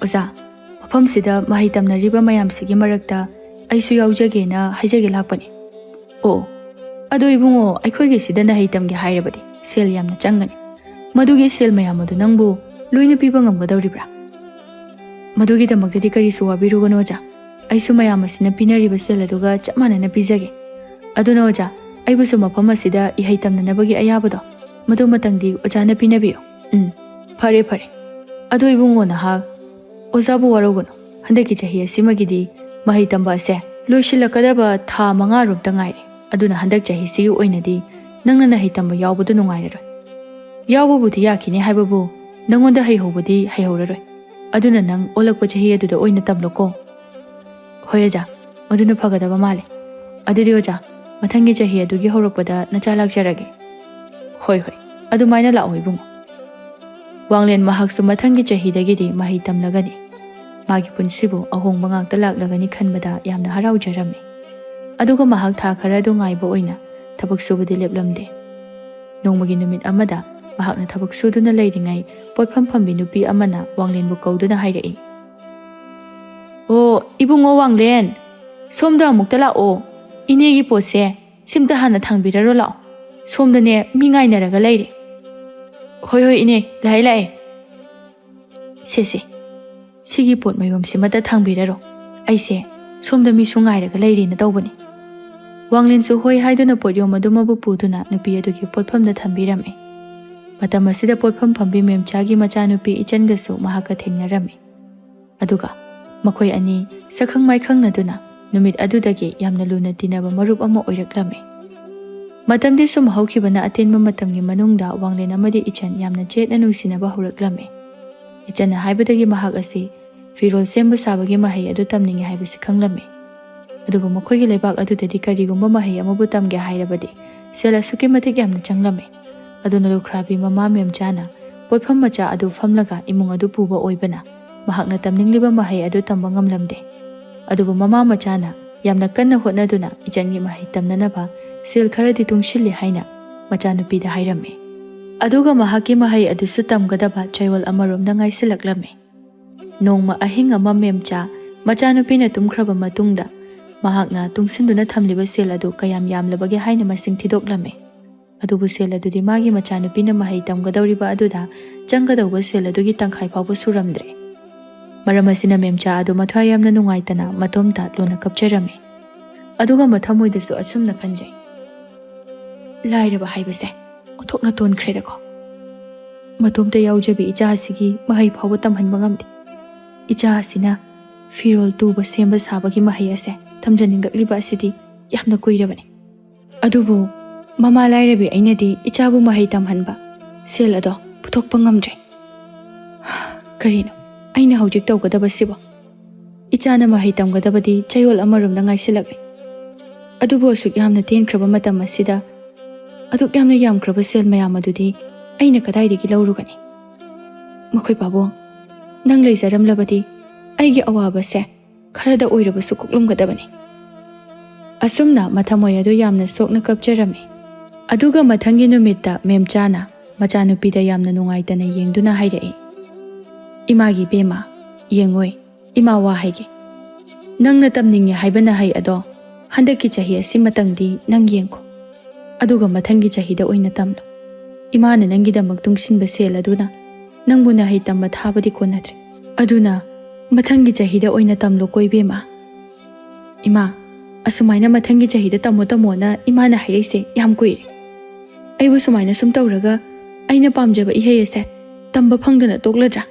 "ꯑꯣꯖꯥ, ꯃꯐꯝꯁꯤꯗ ꯃꯍꯩ ꯇꯝꯅꯔꯤꯕ ꯃꯌꯥꯝꯁꯤꯒꯤ ꯃꯔꯛꯇ ꯑꯩꯁꯨ ꯌꯥꯎꯖꯒꯦꯅ ꯍꯥꯏꯖꯒꯦ ꯂꯥꯛꯄꯅꯤ꯫" "ꯑꯣ, ꯑꯗꯣ ꯏꯕꯨꯡꯉꯣ, ꯑꯩꯈꯣꯏꯒꯤꯁꯤꯗ ꯅꯍꯩ ꯇꯝꯒꯦ ꯍꯥꯏꯔꯕꯗꯤ ꯁꯦꯜ ꯌꯥꯝꯅ ꯆꯪꯒꯅꯤ꯫ ꯃꯗꯨꯒꯤ ꯁꯦꯜ ꯃꯌꯥꯝ ꯑꯗꯨ ꯅꯪꯕꯨ ꯂꯣꯏꯅ ꯄꯤꯕ ꯉꯝꯒꯗꯧꯔꯤꯕ꯭ꯔꯥ?" ꯃꯗꯨꯒꯤꯗꯃꯛꯇꯗꯤ ꯀꯔꯤꯁꯨ ꯋꯥꯕꯤꯔꯨꯒꯅꯨ ꯑꯣꯖꯥ꯫ ꯑꯩꯁꯨ ꯃꯌꯥꯝ ꯑꯁꯤꯅ ꯄꯤꯅꯔꯤꯕ ꯁꯦꯜ ꯑꯗꯨꯒ ꯆꯞ ꯃꯥꯟꯅꯅ ꯄꯤꯖꯒꯦ꯫ ꯑꯗꯨꯅ ꯑꯣꯖꯥ, ꯑꯩꯕꯨꯁꯨ ꯃꯐꯝ ꯑꯁꯤꯗ ꯏꯍꯩ ꯇꯝꯅꯅꯕꯒꯤ ꯑꯌꯥꯕꯗꯣ ꯃꯗꯨꯃꯇꯪꯗꯤ ꯑꯣꯖꯥꯅ ꯄꯤꯅꯕꯤꯌꯨ꯫ ꯎꯝ, ꯐꯔꯦ ꯐꯔꯦ꯫ ꯑꯗꯨ ꯏꯕꯨꯡꯉꯣ ꯅꯍꯥꯛ ꯑꯣꯖꯥꯕꯨ ꯋꯥꯔꯧꯒꯅꯨ꯫ ꯍꯟꯗꯛꯀꯤ ꯆꯍꯤ ꯑꯁꯤꯃꯒꯤꯗꯤ ꯃꯍꯩ ꯇꯝꯕ ꯑꯁꯦ ꯂꯣꯏꯁꯤꯜꯂꯛꯀꯗꯕ ꯊꯥ ꯃꯉꯥꯔꯣꯝꯇ ꯉꯥꯏꯔꯦ꯫ ꯑꯗꯨꯅ ꯍꯟꯗꯛ ꯆꯍꯤꯁꯤꯒꯤ ꯑꯣꯏꯅꯗꯤ ꯅꯪꯅ ꯅꯍꯩ ꯇꯝꯕ ꯌꯥꯎꯕꯗꯨ ꯅꯨꯡꯉꯥꯏꯔꯔꯣꯏ꯫ ꯌꯥꯎꯕꯕꯨꯗꯤ ꯌꯥꯈꯤꯅꯤ ꯍꯥꯏꯕꯕꯨ ꯅꯪꯉꯣꯟꯗ ꯍꯩꯍꯧꯕꯗꯤ ꯍꯩꯍꯧꯔꯔꯣꯏ꯫ ꯑꯗꯨꯅ ꯅꯪ ꯑꯣꯜꯂꯛꯄ ꯆꯍꯤ ꯑꯗꯨꯗ ꯑꯣꯏꯅ ꯇꯝꯂꯣꯀꯣ꯫ ꯍꯣꯏ ꯑꯣꯖꯥ, ꯃꯗꯨꯅ ꯐꯒꯗꯕ ꯃꯥꯜꯂꯦ꯫ ꯑꯗꯨꯗꯤ ꯑꯣꯖꯥ, ꯃꯊꯪꯒꯤ ꯆꯍꯤ ꯑꯗꯨꯒꯤ ꯍꯧꯔꯛꯄꯗ ꯅꯆꯥ ꯂꯥꯛꯆꯔꯒꯦ꯫ ꯍꯣꯏ ꯍꯣꯏ, ꯑꯗꯨꯃꯥꯏꯅ ꯂꯥꯛꯑꯣ ꯏꯕꯨꯡꯉꯣ꯫ ꯋꯥꯡꯂꯦꯟ ꯃꯍꯥꯛꯁꯨ ꯃꯊꯪꯒꯤ ꯆꯍꯤꯗꯒꯤꯗꯤ ꯃꯍꯩ ꯇꯝꯂꯒꯅꯤ꯫ ꯃꯥꯒꯤ ꯄꯨꯟꯁꯤꯕꯨ ꯑꯍꯣꯡꯕ ꯉꯥꯛꯇ ꯂꯥꯛꯂꯒꯅꯤ ꯈꯟꯕꯗ ꯌꯥꯝꯅ ꯍꯔꯥꯎꯖꯔꯝꯃꯤ꯫ ꯑꯗꯨꯒ ꯃꯍꯥꯛ ꯊꯥ ꯈꯔ ꯑꯗꯨ ꯉꯥꯏꯕ ꯑꯣꯏꯅ ꯊꯕꯛ ꯁꯨꯕꯗꯤ ꯂꯦꯞꯂꯝꯗꯦ꯫ ꯅꯣꯡꯃꯒꯤ ꯅꯨꯃꯤꯠ ꯑꯃꯗ ꯃꯍꯥꯛꯅ ꯊꯕꯛ ꯁꯨꯗꯨꯅ ꯂꯩꯔꯤꯉꯩ ꯄꯣꯠꯐꯝ ꯐꯝꯕꯤ ꯅꯨꯄꯤ ꯑꯃꯅ ꯋꯥꯡꯂꯦꯟꯕꯨ ꯀꯧꯗꯨꯅ ꯍꯥꯏꯔꯛꯏ꯫ "ꯑꯣ, ꯏꯕꯨꯡꯉꯣ ꯋꯥꯡꯂꯦꯟ, ꯁꯣꯝꯗ ꯑꯃꯨꯛꯇ ꯂꯥꯛꯑꯣ꯫ ꯏꯅꯦꯒꯤ ꯄꯣꯠꯁꯦ ꯁꯤꯝꯇ ꯍꯥꯟꯅ ꯊꯥꯡꯕꯤꯔꯔꯣ ꯂꯥꯛꯑꯣ꯫ ꯁꯣꯝꯗꯅꯦ ꯃꯤ ꯉꯥꯏꯅꯔꯒ ꯂꯩꯔꯦ꯫" "ꯍꯣꯏ ꯍꯣꯏ ꯏꯅꯦ, ꯂꯥꯛꯑꯦ ꯂꯥꯛꯑꯦ꯫ ꯁꯦ ꯁꯦ, ꯁꯤꯒꯤ ꯄꯣꯠ ꯃꯌꯣꯝꯁꯤꯃꯇ ꯊꯥꯡꯕꯤꯔꯔꯣ꯫ ꯑꯩꯁꯦ ꯁꯣꯝꯗ ꯃꯤꯁꯨ ꯉꯥꯏꯔꯒ ꯂꯩꯔꯦꯅ ꯇꯧꯕꯅꯤ꯫" ꯋꯥꯡꯂꯦꯟꯁꯨ ꯍꯣꯏ ꯍꯥꯏꯗꯨꯅ ꯄꯣꯠꯌꯣꯝ ꯑꯗꯨꯃꯕꯨ ꯄꯨꯗꯨꯅ ꯅꯨꯄꯤ ꯑꯗꯨꯒꯤ ꯄꯣꯠꯐꯝꯗ ꯊꯝꯕꯤꯔꯝꯃꯤ꯫ ꯃꯇꯝ ꯑꯁꯤꯗ ꯄꯣꯠꯐꯝ ꯐꯝꯕꯤ ꯃꯦꯝꯆꯥꯒꯤ ꯃꯆꯥꯅꯨꯄꯤ ꯏꯆꯟꯒꯁꯨ ꯃꯍꯥꯛꯀ ꯊꯦꯡꯅꯔꯝꯃꯤ꯫ ꯑꯗꯨꯒ ꯃꯈꯣꯏ ꯑꯅꯤ ꯁꯛꯈꯪ ꯃꯥꯏꯈꯪꯅꯗꯨꯅ ꯅꯨꯃꯤꯠ ꯑꯗꯨꯗꯒꯤ ꯌꯥꯝꯅ ꯂꯨꯅ ꯇꯤꯟꯅꯕ ꯃꯔꯨꯞ ꯑꯃ ꯑꯣꯏꯔꯛꯂꯝꯃꯤ꯫ ꯃꯇꯝꯗꯤ ꯁꯨꯝ ꯍꯧꯈꯤꯕꯅ ꯑꯇꯦꯟꯕ ꯃꯇꯝꯒꯤ ꯃꯅꯨꯡꯗ ꯋꯥꯡꯂꯦꯟ ꯑꯃꯗꯤ ꯏꯆꯟ ꯌꯥꯝꯅ ꯆꯦꯠꯅ ꯅꯨꯡꯁꯤꯅꯕ ꯍꯧꯔꯛꯂꯝꯃꯤ꯫ ꯏꯆꯟꯅ ꯍꯥꯏꯕꯗꯒꯤ ꯃꯍꯥꯛ ꯑꯁꯤ ꯐꯤꯔꯣꯜ ꯁꯦꯝꯕ ꯁꯥꯕꯒꯤ ꯃꯍꯩ ꯑꯗꯨ ꯇꯝꯅꯤꯡꯏ ꯍꯥꯏꯕꯁꯤ ꯈꯪꯂꯝꯃꯤ꯫ ꯑꯗꯨꯕꯨ ꯃꯈꯣꯏꯒꯤ ꯂꯩꯕꯥꯛ ꯑꯗꯨꯗꯗꯤ ꯀꯔꯤꯒꯨꯝꯕ ꯃꯍꯩ ꯑꯃꯕꯨ ꯇꯝꯒꯦ ꯍꯥꯏꯔꯕꯗꯤ ꯁꯦꯜ ꯑꯁꯨꯛꯀꯤ ꯃꯇꯤꯛ ꯌꯥꯝꯅ ꯆꯪꯂꯝꯃꯤ꯫ ꯑꯗꯨꯅ ꯂꯨꯈ꯭ꯔꯥꯕꯤ ꯃꯃꯥ ꯃꯦꯝꯆꯥꯅ ꯄꯣꯠꯐꯝ ꯃꯆꯥ ꯑꯗꯨ ꯐꯝꯂꯒ ꯏꯃꯨꯡ ꯑꯗꯨ ꯄꯨꯕ ꯑꯣꯏꯕꯅ ꯃꯍꯥꯛꯅ ꯇꯝꯅꯤꯡꯂꯤꯕ ꯃꯍꯩ ꯑꯗꯨ ꯇꯝꯕ ꯉꯝꯂꯝꯗꯦ꯫ ꯑꯗꯨꯕꯨ ꯃꯃꯥ ꯃꯆꯥꯅ ꯌꯥꯝꯅ ꯀꯟꯅ ꯍꯣꯠꯅꯗꯨꯅ ꯏꯆꯟꯒꯤ ꯃꯍꯩ ꯇꯝꯅꯅꯕ ꯁꯦꯜ ꯈꯔꯗꯤ ꯇꯨꯡꯁꯤꯜꯂꯤ ꯍꯥꯏꯅ ꯃꯆꯥꯅꯨꯄꯤꯗ ꯍꯥꯏꯔꯝꯃꯤ꯫ ꯑꯗꯨꯒ ꯃꯍꯥꯛꯀꯤ ꯃꯍꯩ ꯑꯗꯨꯁꯨ ꯇꯝꯒꯗꯕ ꯆꯌꯣꯜ ꯑꯃꯔꯣꯝꯗ ꯉꯥꯏꯁꯤꯜꯂꯛꯂꯝꯃꯤ꯫ ꯅꯣꯡꯃ ꯑꯍꯤꯡ ꯑꯃ ꯃꯦꯝꯆꯥ ꯃꯆꯥꯅꯨꯄꯤꯅ ꯇꯨꯝꯈ꯭ꯔꯕ ꯃꯇꯨꯡꯗ ꯃꯍꯥꯛꯅ ꯇꯨꯡꯁꯤꯟꯗꯨꯅ ꯊꯝꯂꯤꯕ ꯁꯦꯜ ꯑꯗꯨ ꯀꯌꯥꯝ ꯌꯥꯝꯂꯕꯒꯦ ꯍꯥꯏꯅ ꯃꯁꯤꯡ ꯊꯤꯗꯣꯛꯂꯝꯃꯤ꯫ ꯑꯗꯨꯕꯨ ꯁꯦꯜ ꯑꯗꯨꯗꯤ ꯃꯥꯒꯤ ꯃꯆꯥꯅꯨꯄꯤꯅ ꯃꯍꯩ ꯇꯝꯒꯗꯧꯔꯤꯕ ꯑꯗꯨꯗ ꯆꯪꯒꯗꯧꯕ ꯁꯦꯜ ꯑꯗꯨꯒꯤ ꯇꯪꯈꯥꯏ ꯐꯥꯎꯕ ꯁꯨꯔꯝꯗ꯭ꯔꯦ꯫ ꯃꯔꯝ ꯑꯁꯤꯅ ꯃꯦꯝꯆꯥ ꯑꯗꯨ ꯃꯊ꯭ꯋꯥꯏ ꯌꯥꯝꯅ ꯅꯨꯡꯉꯥꯏꯇꯅ ꯃꯇꯣꯝꯇ ꯂꯨꯅ ꯀꯞꯆꯔꯝꯃꯤ꯫ ꯑꯗꯨꯒ ꯃꯊꯃꯣꯏꯗꯁꯨ ꯑꯁꯨꯝꯅ ꯈꯟꯖꯩ, "ꯂꯥꯏꯔꯕ ꯍꯥꯏꯕꯁꯦ ꯑꯣꯟꯊꯣꯛꯅ ꯇꯣꯟꯈ꯭ꯔꯦꯗꯀꯣ꯫ ꯃꯇꯣꯝꯇ ꯌꯥꯎꯖꯕꯤ ꯏꯆꯥ ꯑꯁꯤꯒꯤ ꯃꯍꯩ ꯐꯥꯎꯕ ꯇꯝꯍꯟꯕ ꯉꯝꯗꯦ꯫ ꯏꯆꯥ ꯑꯁꯤꯅ ꯐꯤꯔꯣꯜ ꯇꯨꯕ ꯁꯦꯝꯕ ꯁꯥꯕꯒꯤ ꯃꯍꯩ ꯑꯁꯦ ꯇꯝꯖꯅꯤꯡꯂꯛꯂꯤꯕ ꯑꯁꯤꯗꯤ ꯌꯥꯝꯅ ꯀꯨꯏꯔꯕꯅꯤ꯫ ꯑꯗꯨꯕꯨ ꯃꯃꯥ ꯂꯥꯏꯔꯕꯤ ꯑꯩꯅꯗꯤ ꯏꯆꯥꯕꯨ ꯃꯍꯩ ꯇꯝꯍꯟꯕ ꯁꯦꯜ ꯑꯗꯣ ꯄꯨꯊꯣꯛꯄ ꯉꯝꯗ꯭ꯔꯦ꯫ ꯀꯔꯤꯅꯣ ꯑꯩꯅ ꯍꯧꯖꯤꯛ ꯇꯧꯒꯗꯕꯁꯤꯕꯣ? ꯏꯆꯥꯅ ꯃꯍꯩ ꯇꯝꯒꯗꯕꯗꯤ ꯆꯌꯣꯜ ꯑꯃꯔꯣꯝꯗ ꯉꯥꯏꯁꯤꯜꯂꯛꯂꯦ꯫ ꯑꯗꯨꯕꯨ ꯑꯁꯨꯛ ꯌꯥꯝꯅ ꯇꯦꯟꯈ꯭ꯔꯕ ꯃꯇꯝ ꯑꯁꯤꯗ ꯑꯗꯨꯛ ꯌꯥꯝꯅ ꯌꯥꯝꯈ꯭ꯔꯕ ꯁꯦꯜ ꯃꯌꯥꯝ ꯑꯗꯨꯗꯤ ꯑꯩꯅ ꯀꯗꯥꯏꯗꯒꯤ ꯂꯧꯔꯨꯒꯅꯤ? ꯃꯈꯣꯏ ꯄꯥꯕꯨꯡ, ꯅꯪ ꯂꯩꯖꯔꯝꯂꯕꯗꯤ ꯑꯩꯒꯤ ꯑꯋꯥꯕꯁꯦ ꯈꯔꯗ ꯑꯣꯏꯔꯕꯁꯨ ꯀꯣꯛꯂꯝꯒꯗꯕꯅꯤ꯫" ꯑꯁꯨꯝꯅ ꯃꯊꯃꯣꯏ ꯑꯗꯨ ꯌꯥꯝꯅ ꯁꯣꯛꯅ ꯀꯞꯆꯔꯝꯃꯤ꯫ ꯑꯗꯨꯒ ꯃꯊꯪꯒꯤ ꯅꯨꯃꯤꯠꯇ ꯃꯦꯝꯆꯥꯅ ꯃꯆꯥꯅꯨꯄꯤꯗ ꯌꯥꯝꯅ ꯅꯨꯡꯉꯥꯏꯇꯅ ꯌꯦꯡꯗꯨꯅ ꯍꯥꯏꯔꯛꯏ, "ꯏꯃꯥꯒꯤ ꯏꯕꯦꯝꯃ, ꯌꯦꯡꯉꯣꯏ, ꯏꯃꯥ ꯋꯥ ꯍꯥꯏꯒꯦ꯫ ꯅꯪꯅ ꯇꯝꯅꯤꯡꯉꯦ ꯍꯥꯏꯕ ꯅꯍꯩ ꯑꯗꯣ ꯍꯟꯗꯛꯀꯤ ꯆꯍꯤ ꯑꯁꯤꯃꯇꯪꯗꯤ ꯅꯪ ꯌꯦꯡꯈꯣ꯫ ꯑꯗꯨꯒ ꯃꯊꯪꯒꯤ ꯆꯍꯤꯗ ꯑꯣꯏꯅ ꯇꯝꯂꯣ꯫ ꯏꯃꯥꯅ ꯅꯪꯒꯤꯗꯃꯛ ꯇꯨꯡꯁꯤꯟꯕ ꯁꯦꯜ ꯑꯗꯨꯅ ꯅꯪꯕꯨ ꯅꯍꯩ ꯇꯝꯕ ꯊꯥꯕꯗꯤ ꯀꯣꯟꯅꯗ꯭ꯔꯦ꯫ ꯑꯗꯨꯅ ꯃꯊꯪꯒꯤ ꯆꯍꯤꯗ ꯑꯣꯏꯅ ꯇꯝꯂꯣꯀꯣ ꯏꯕꯦꯝꯃ꯫" "ꯏꯃꯥ, ꯑꯁꯨꯃꯥꯏꯅ ꯃꯊꯪꯒꯤ ꯆꯍꯤꯗ ꯇꯝꯃꯣ ꯇꯝꯃꯣꯅ ꯏꯃꯥꯅ ꯍꯥꯏꯔꯛꯏꯁꯦ ꯌꯥꯝ ꯀꯨꯏꯔꯦ꯫ ꯑꯩꯕꯨ ꯁꯨꯃꯥꯏꯅ ꯁꯨꯝ ꯇꯧꯔꯒ ꯑꯩꯅ ꯄꯥꯝꯖꯕ ꯏꯍꯩ ꯑꯁꯦ ꯇꯝꯕ ꯐꯪꯗꯅ ꯇꯣꯛꯂꯗ꯭ꯔꯥ?"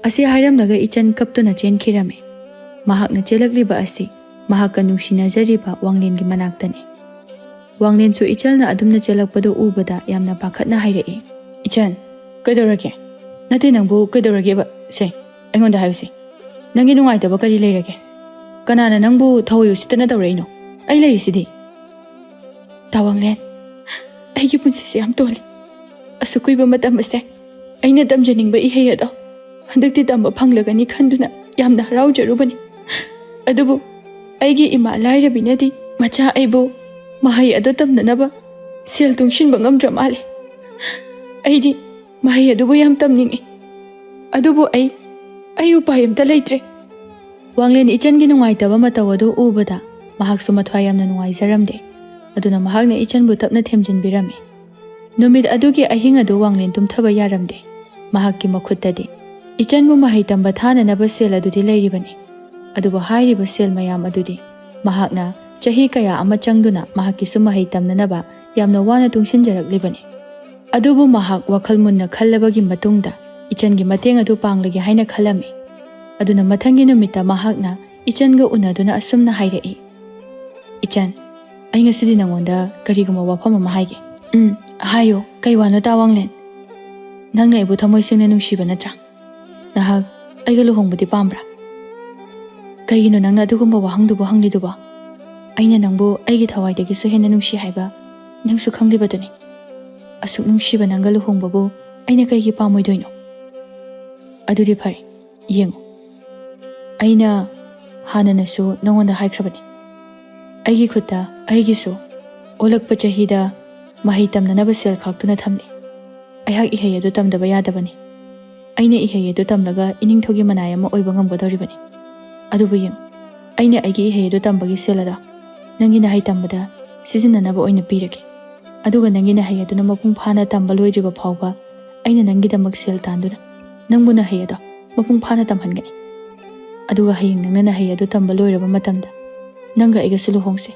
ꯑꯁꯤ ꯍꯥꯏꯔꯝꯂꯒ ꯏꯆꯟ ꯀꯞꯇꯨꯅ ꯆꯦꯟꯈꯤꯔꯝꯃꯤ꯫ ꯃꯍꯥꯛꯅ ꯆꯦꯜꯂꯛꯂꯤꯕ ꯑꯁꯤ ꯃꯍꯥꯛꯀ ꯅꯨꯡꯁꯤꯅꯖꯔꯤꯕ ꯋꯥꯡꯂꯦꯟꯒꯤ ꯃꯅꯥꯛꯇꯅꯤ꯫ ꯋꯥꯡꯂꯦꯟꯁꯨ ꯏꯆꯜꯅ ꯑꯗꯨꯝꯅ ꯆꯦꯜꯂꯛꯄꯗꯨ ꯎꯕꯗ ꯌꯥꯝꯅ ꯄꯥꯈꯠꯅ ꯍꯥꯏꯔꯛꯏ, "ꯏꯆꯟ, ꯀꯩꯗꯧꯔꯒꯦ? ꯅꯠꯇꯦ, ꯅꯪꯕꯨ ꯀꯩꯗꯧꯔꯒꯦꯕ? ꯁꯦ, ꯑꯩꯉꯣꯟꯗ ꯍꯥꯏꯌꯨꯁꯦ꯫ ꯅꯪꯒꯤ ꯅꯨꯡꯉꯥꯏꯇꯕ ꯀꯔꯤ ꯂꯩꯔꯒꯦ? ꯀꯅꯥꯅ ꯅꯪꯕꯨ ꯊꯑꯣꯏ ꯎꯁꯤꯠꯇꯅ ꯇꯧꯔꯛꯏꯅꯣ? ꯑꯩ ꯂꯩꯔꯤꯁꯤꯗꯤ꯫" "ꯇꯥ ꯋꯥꯡꯂꯦꯟ, ꯑꯩꯒꯤ ꯄꯨꯟꯁꯤꯁꯦ ꯌꯥꯝ ꯇꯣꯜꯂꯤ꯫ ꯑꯁꯨꯛ ꯀꯨꯏꯕ ꯃꯇꯝ ꯑꯁꯦ ꯑꯩꯅ ꯇꯝꯖꯅꯤꯡꯕ ꯏꯍꯩ ꯑꯗꯣ ꯍꯟꯗꯛꯇꯤ ꯇꯝꯕ ꯐꯪꯂꯒꯅꯤ ꯈꯟꯗꯨꯅ ꯌꯥꯝꯅ ꯍꯔꯥꯎꯖꯔꯨꯕꯅꯤ꯫ ꯑꯗꯨꯕꯨ ꯑꯩꯒꯤ ꯏꯃꯥ ꯂꯥꯏꯔꯕꯤꯅꯗꯤ ꯃꯆꯥ ꯑꯩꯕꯨ ꯃꯍꯩ ꯑꯗꯨ ꯇꯝꯅꯅꯕ ꯁꯦꯜ ꯇꯨꯡꯁꯤꯟꯕ ꯉꯝꯗ꯭ꯔ ꯃꯥꯜꯂꯦ꯫ ꯑꯩꯗꯤ ꯃꯍꯩ ꯑꯗꯨꯕꯨ ꯌꯥꯝ ꯇꯝꯅꯤꯡꯏ꯫ ꯑꯗꯨꯕꯨ ꯑꯩ, ꯑꯩ ꯎꯄꯥꯏ ꯑꯝꯇ ꯂꯩꯇ꯭ꯔꯦ꯫" ꯋꯥꯡꯂꯦꯟ ꯏꯆꯟꯒꯤ ꯅꯨꯡꯉꯥꯏꯇꯕ ꯃꯇꯧ ꯑꯗꯨ ꯎꯕꯗ ꯃꯍꯥꯛꯁꯨ ꯃꯊ꯭ꯋꯥꯏ ꯌꯥꯝꯅ ꯅꯨꯡꯉꯥꯏꯖꯔꯝꯗꯦ꯫ ꯑꯗꯨꯅ ꯃꯍꯥꯛꯅ ꯏꯆꯟꯕꯨ ꯇꯞꯅ ꯊꯦꯝꯖꯤꯟꯕꯤꯔꯝꯃꯤ꯫ ꯅꯨꯃꯤꯠ ꯑꯗꯨꯒꯤ ꯑꯍꯤꯡ ꯑꯗꯨ ꯋꯥꯡꯂꯦꯟ ꯇꯨꯝꯊꯕ ꯌꯥꯔꯝꯗꯦ꯫ ꯃꯍꯥꯛꯀꯤ ꯃꯈꯨꯠꯇꯗꯤ ꯏꯆꯟꯕꯨ ꯃꯍꯩ ꯇꯝꯕ ꯊꯥꯅꯅꯕ ꯁꯦꯜ ꯑꯗꯨꯗꯤ ꯂꯩꯔꯤꯕꯅꯤ꯫ ꯑꯗꯨꯕꯨ ꯍꯥꯏꯔꯤꯕ ꯁꯦꯜ ꯃꯌꯥꯝ ꯑꯗꯨꯗꯤ ꯃꯍꯥꯛꯅ ꯆꯍꯤ ꯀꯌꯥ ꯑꯃ ꯆꯪꯗꯨꯅ ꯃꯍꯥꯛꯀꯤꯁꯨ ꯃꯍꯩ ꯇꯝꯅꯅꯕ ꯌꯥꯝꯅ ꯋꯥꯅ ꯇꯨꯡꯁꯤꯟꯖꯔꯛꯂꯤꯕꯅꯤ꯫ ꯑꯗꯨꯕꯨ ꯃꯍꯥꯛ ꯋꯥꯈꯜ ꯃꯨꯟꯅ ꯈꯜꯂꯕꯒꯤ ꯃꯇꯨꯡꯗ ꯏꯆꯟꯒꯤ ꯃꯇꯦꯡ ꯑꯗꯨ ꯄꯥꯡꯂꯒꯦ ꯍꯥꯏꯅ ꯈꯜꯂꯝꯃꯤ꯫ ꯑꯗꯨꯅ ꯃꯊꯪꯒꯤ ꯅꯨꯃꯤꯠꯇ ꯃꯍꯥꯛꯅ ꯏꯆꯟꯒ ꯎꯅꯗꯨꯅ ꯑꯁꯨꯝꯅ ꯍꯥꯏꯔꯛꯏ, "ꯏꯆꯟ, ꯑꯩ ꯉꯁꯤꯗꯤ ꯅꯉꯣꯟꯗ ꯀꯔꯤꯒꯨꯝꯕ ꯋꯥꯐꯝ ꯑꯃ ꯍꯥꯏꯒꯦ꯫" "ꯎꯝ, ꯍꯥꯏꯌꯣ, ꯀꯩ ꯋꯥꯅꯣ ꯇꯥ ꯋꯥꯡꯂꯦꯟ? ꯅꯪꯅ ꯑꯩꯕꯨ ꯊꯃꯣꯏ ꯁꯦꯡꯅ ꯅꯨꯡꯁꯤꯕ ꯅꯠꯇ꯭ꯔꯥ? ꯅꯍꯥꯛ ꯑꯩꯒ ꯂꯨꯍꯣꯡꯕꯗꯤ ꯄꯥꯝꯕ꯭ꯔꯥ?" "ꯀꯩꯒꯤꯅꯣ ꯅꯪꯅ ꯑꯗꯨꯒꯨꯝꯕ ꯋꯥꯍꯪꯗꯨꯕꯨ ꯍꯪꯂꯤꯗꯨꯕꯣ? ꯑꯩꯅ ꯅꯪꯕꯨ ꯑꯩꯒꯤ ꯊꯋꯥꯏꯗꯒꯤꯁꯨ ꯍꯦꯟꯅ ꯅꯨꯡꯁꯤ ꯍꯥꯏꯕ ꯅꯪꯁꯨ ꯈꯪꯂꯤꯕꯗꯨꯅꯤ꯫ ꯑꯁꯨꯛ ꯅꯨꯡꯁꯤꯕ ꯅꯪꯒ ꯂꯨꯍꯣꯡꯕꯕꯨ ꯑꯩꯅ ꯀꯩꯒꯤ ꯄꯥꯝꯃꯣꯏꯗꯣꯏꯅꯣ? ꯑꯗꯨꯗꯤ ꯐꯔꯦ, ꯌꯦꯡꯉꯨ, ꯑꯩꯅ ꯍꯥꯟꯅꯅꯁꯨ ꯅꯉꯣꯟꯗ ꯍꯥꯏꯈ꯭ꯔꯕꯅꯤ, ꯑꯩꯒꯤ ꯈꯨꯠꯇ ꯑꯩꯒꯤꯁꯨ ꯑꯣꯜꯂꯛꯄ ꯆꯍꯤꯗ ꯃꯍꯩ ꯇꯝꯅꯅꯕ ꯁꯦꯜ ꯈꯥꯛꯇꯨꯅ ꯊꯝꯂꯤ꯫ ꯑꯩꯍꯥꯛ ꯏꯍꯩ ꯑꯗꯨ ꯇꯝꯗꯕ ꯌꯥꯗꯕꯅꯤ꯫ ꯑꯩꯅ ꯏꯍꯩ ꯑꯗꯨ ꯇꯝꯂꯒ ꯏꯅꯤꯡꯊꯧꯒꯤ ꯃꯅꯥꯏ ꯑꯃ ꯑꯣꯏꯕ ꯉꯝꯒꯗꯧꯔꯤꯕꯅꯤ꯫ ꯑꯗꯨꯕꯨ ꯌꯦꯡꯉꯨ, ꯑꯩꯅ ꯑꯩꯒꯤ ꯏꯍꯩ ꯑꯗꯨ ꯇꯝꯕꯒꯤ ꯁꯦꯜ ꯑꯗꯣ ꯅꯪꯒꯤ ꯅꯍꯩ ꯇꯝꯕꯗ ꯁꯤꯖꯤꯟꯅꯅꯕ ꯑꯣꯏꯅ ꯄꯤꯔꯒꯦ꯫ ꯑꯗꯨꯒ ꯅꯪꯒꯤ ꯅꯍꯩ ꯑꯗꯨꯅ ꯃꯄꯨꯡ ꯐꯥꯅ ꯇꯝꯕ ꯂꯣꯏꯗ꯭ꯔꯤꯕ ꯐꯥꯎꯕ ꯑꯩꯅ ꯅꯪꯒꯤꯗꯃꯛ ꯁꯦꯜ ꯇꯥꯟꯗꯨꯅ ꯅꯪꯕꯨ ꯅꯍꯩ ꯑꯗꯣ ꯃꯄꯨꯡ ꯐꯥꯅ ꯇꯝꯍꯟꯒꯅꯤ꯫ ꯑꯗꯨꯒ ꯍꯌꯦꯡ ꯅꯪꯅ ꯅꯍꯩ ꯑꯗꯨ ꯇꯝꯕ ꯂꯣꯏꯔꯕ ꯃꯇꯝꯗ ꯅꯪꯒ ꯑꯩꯒꯁꯨ ꯂꯨꯍꯣꯡꯁꯤ꯫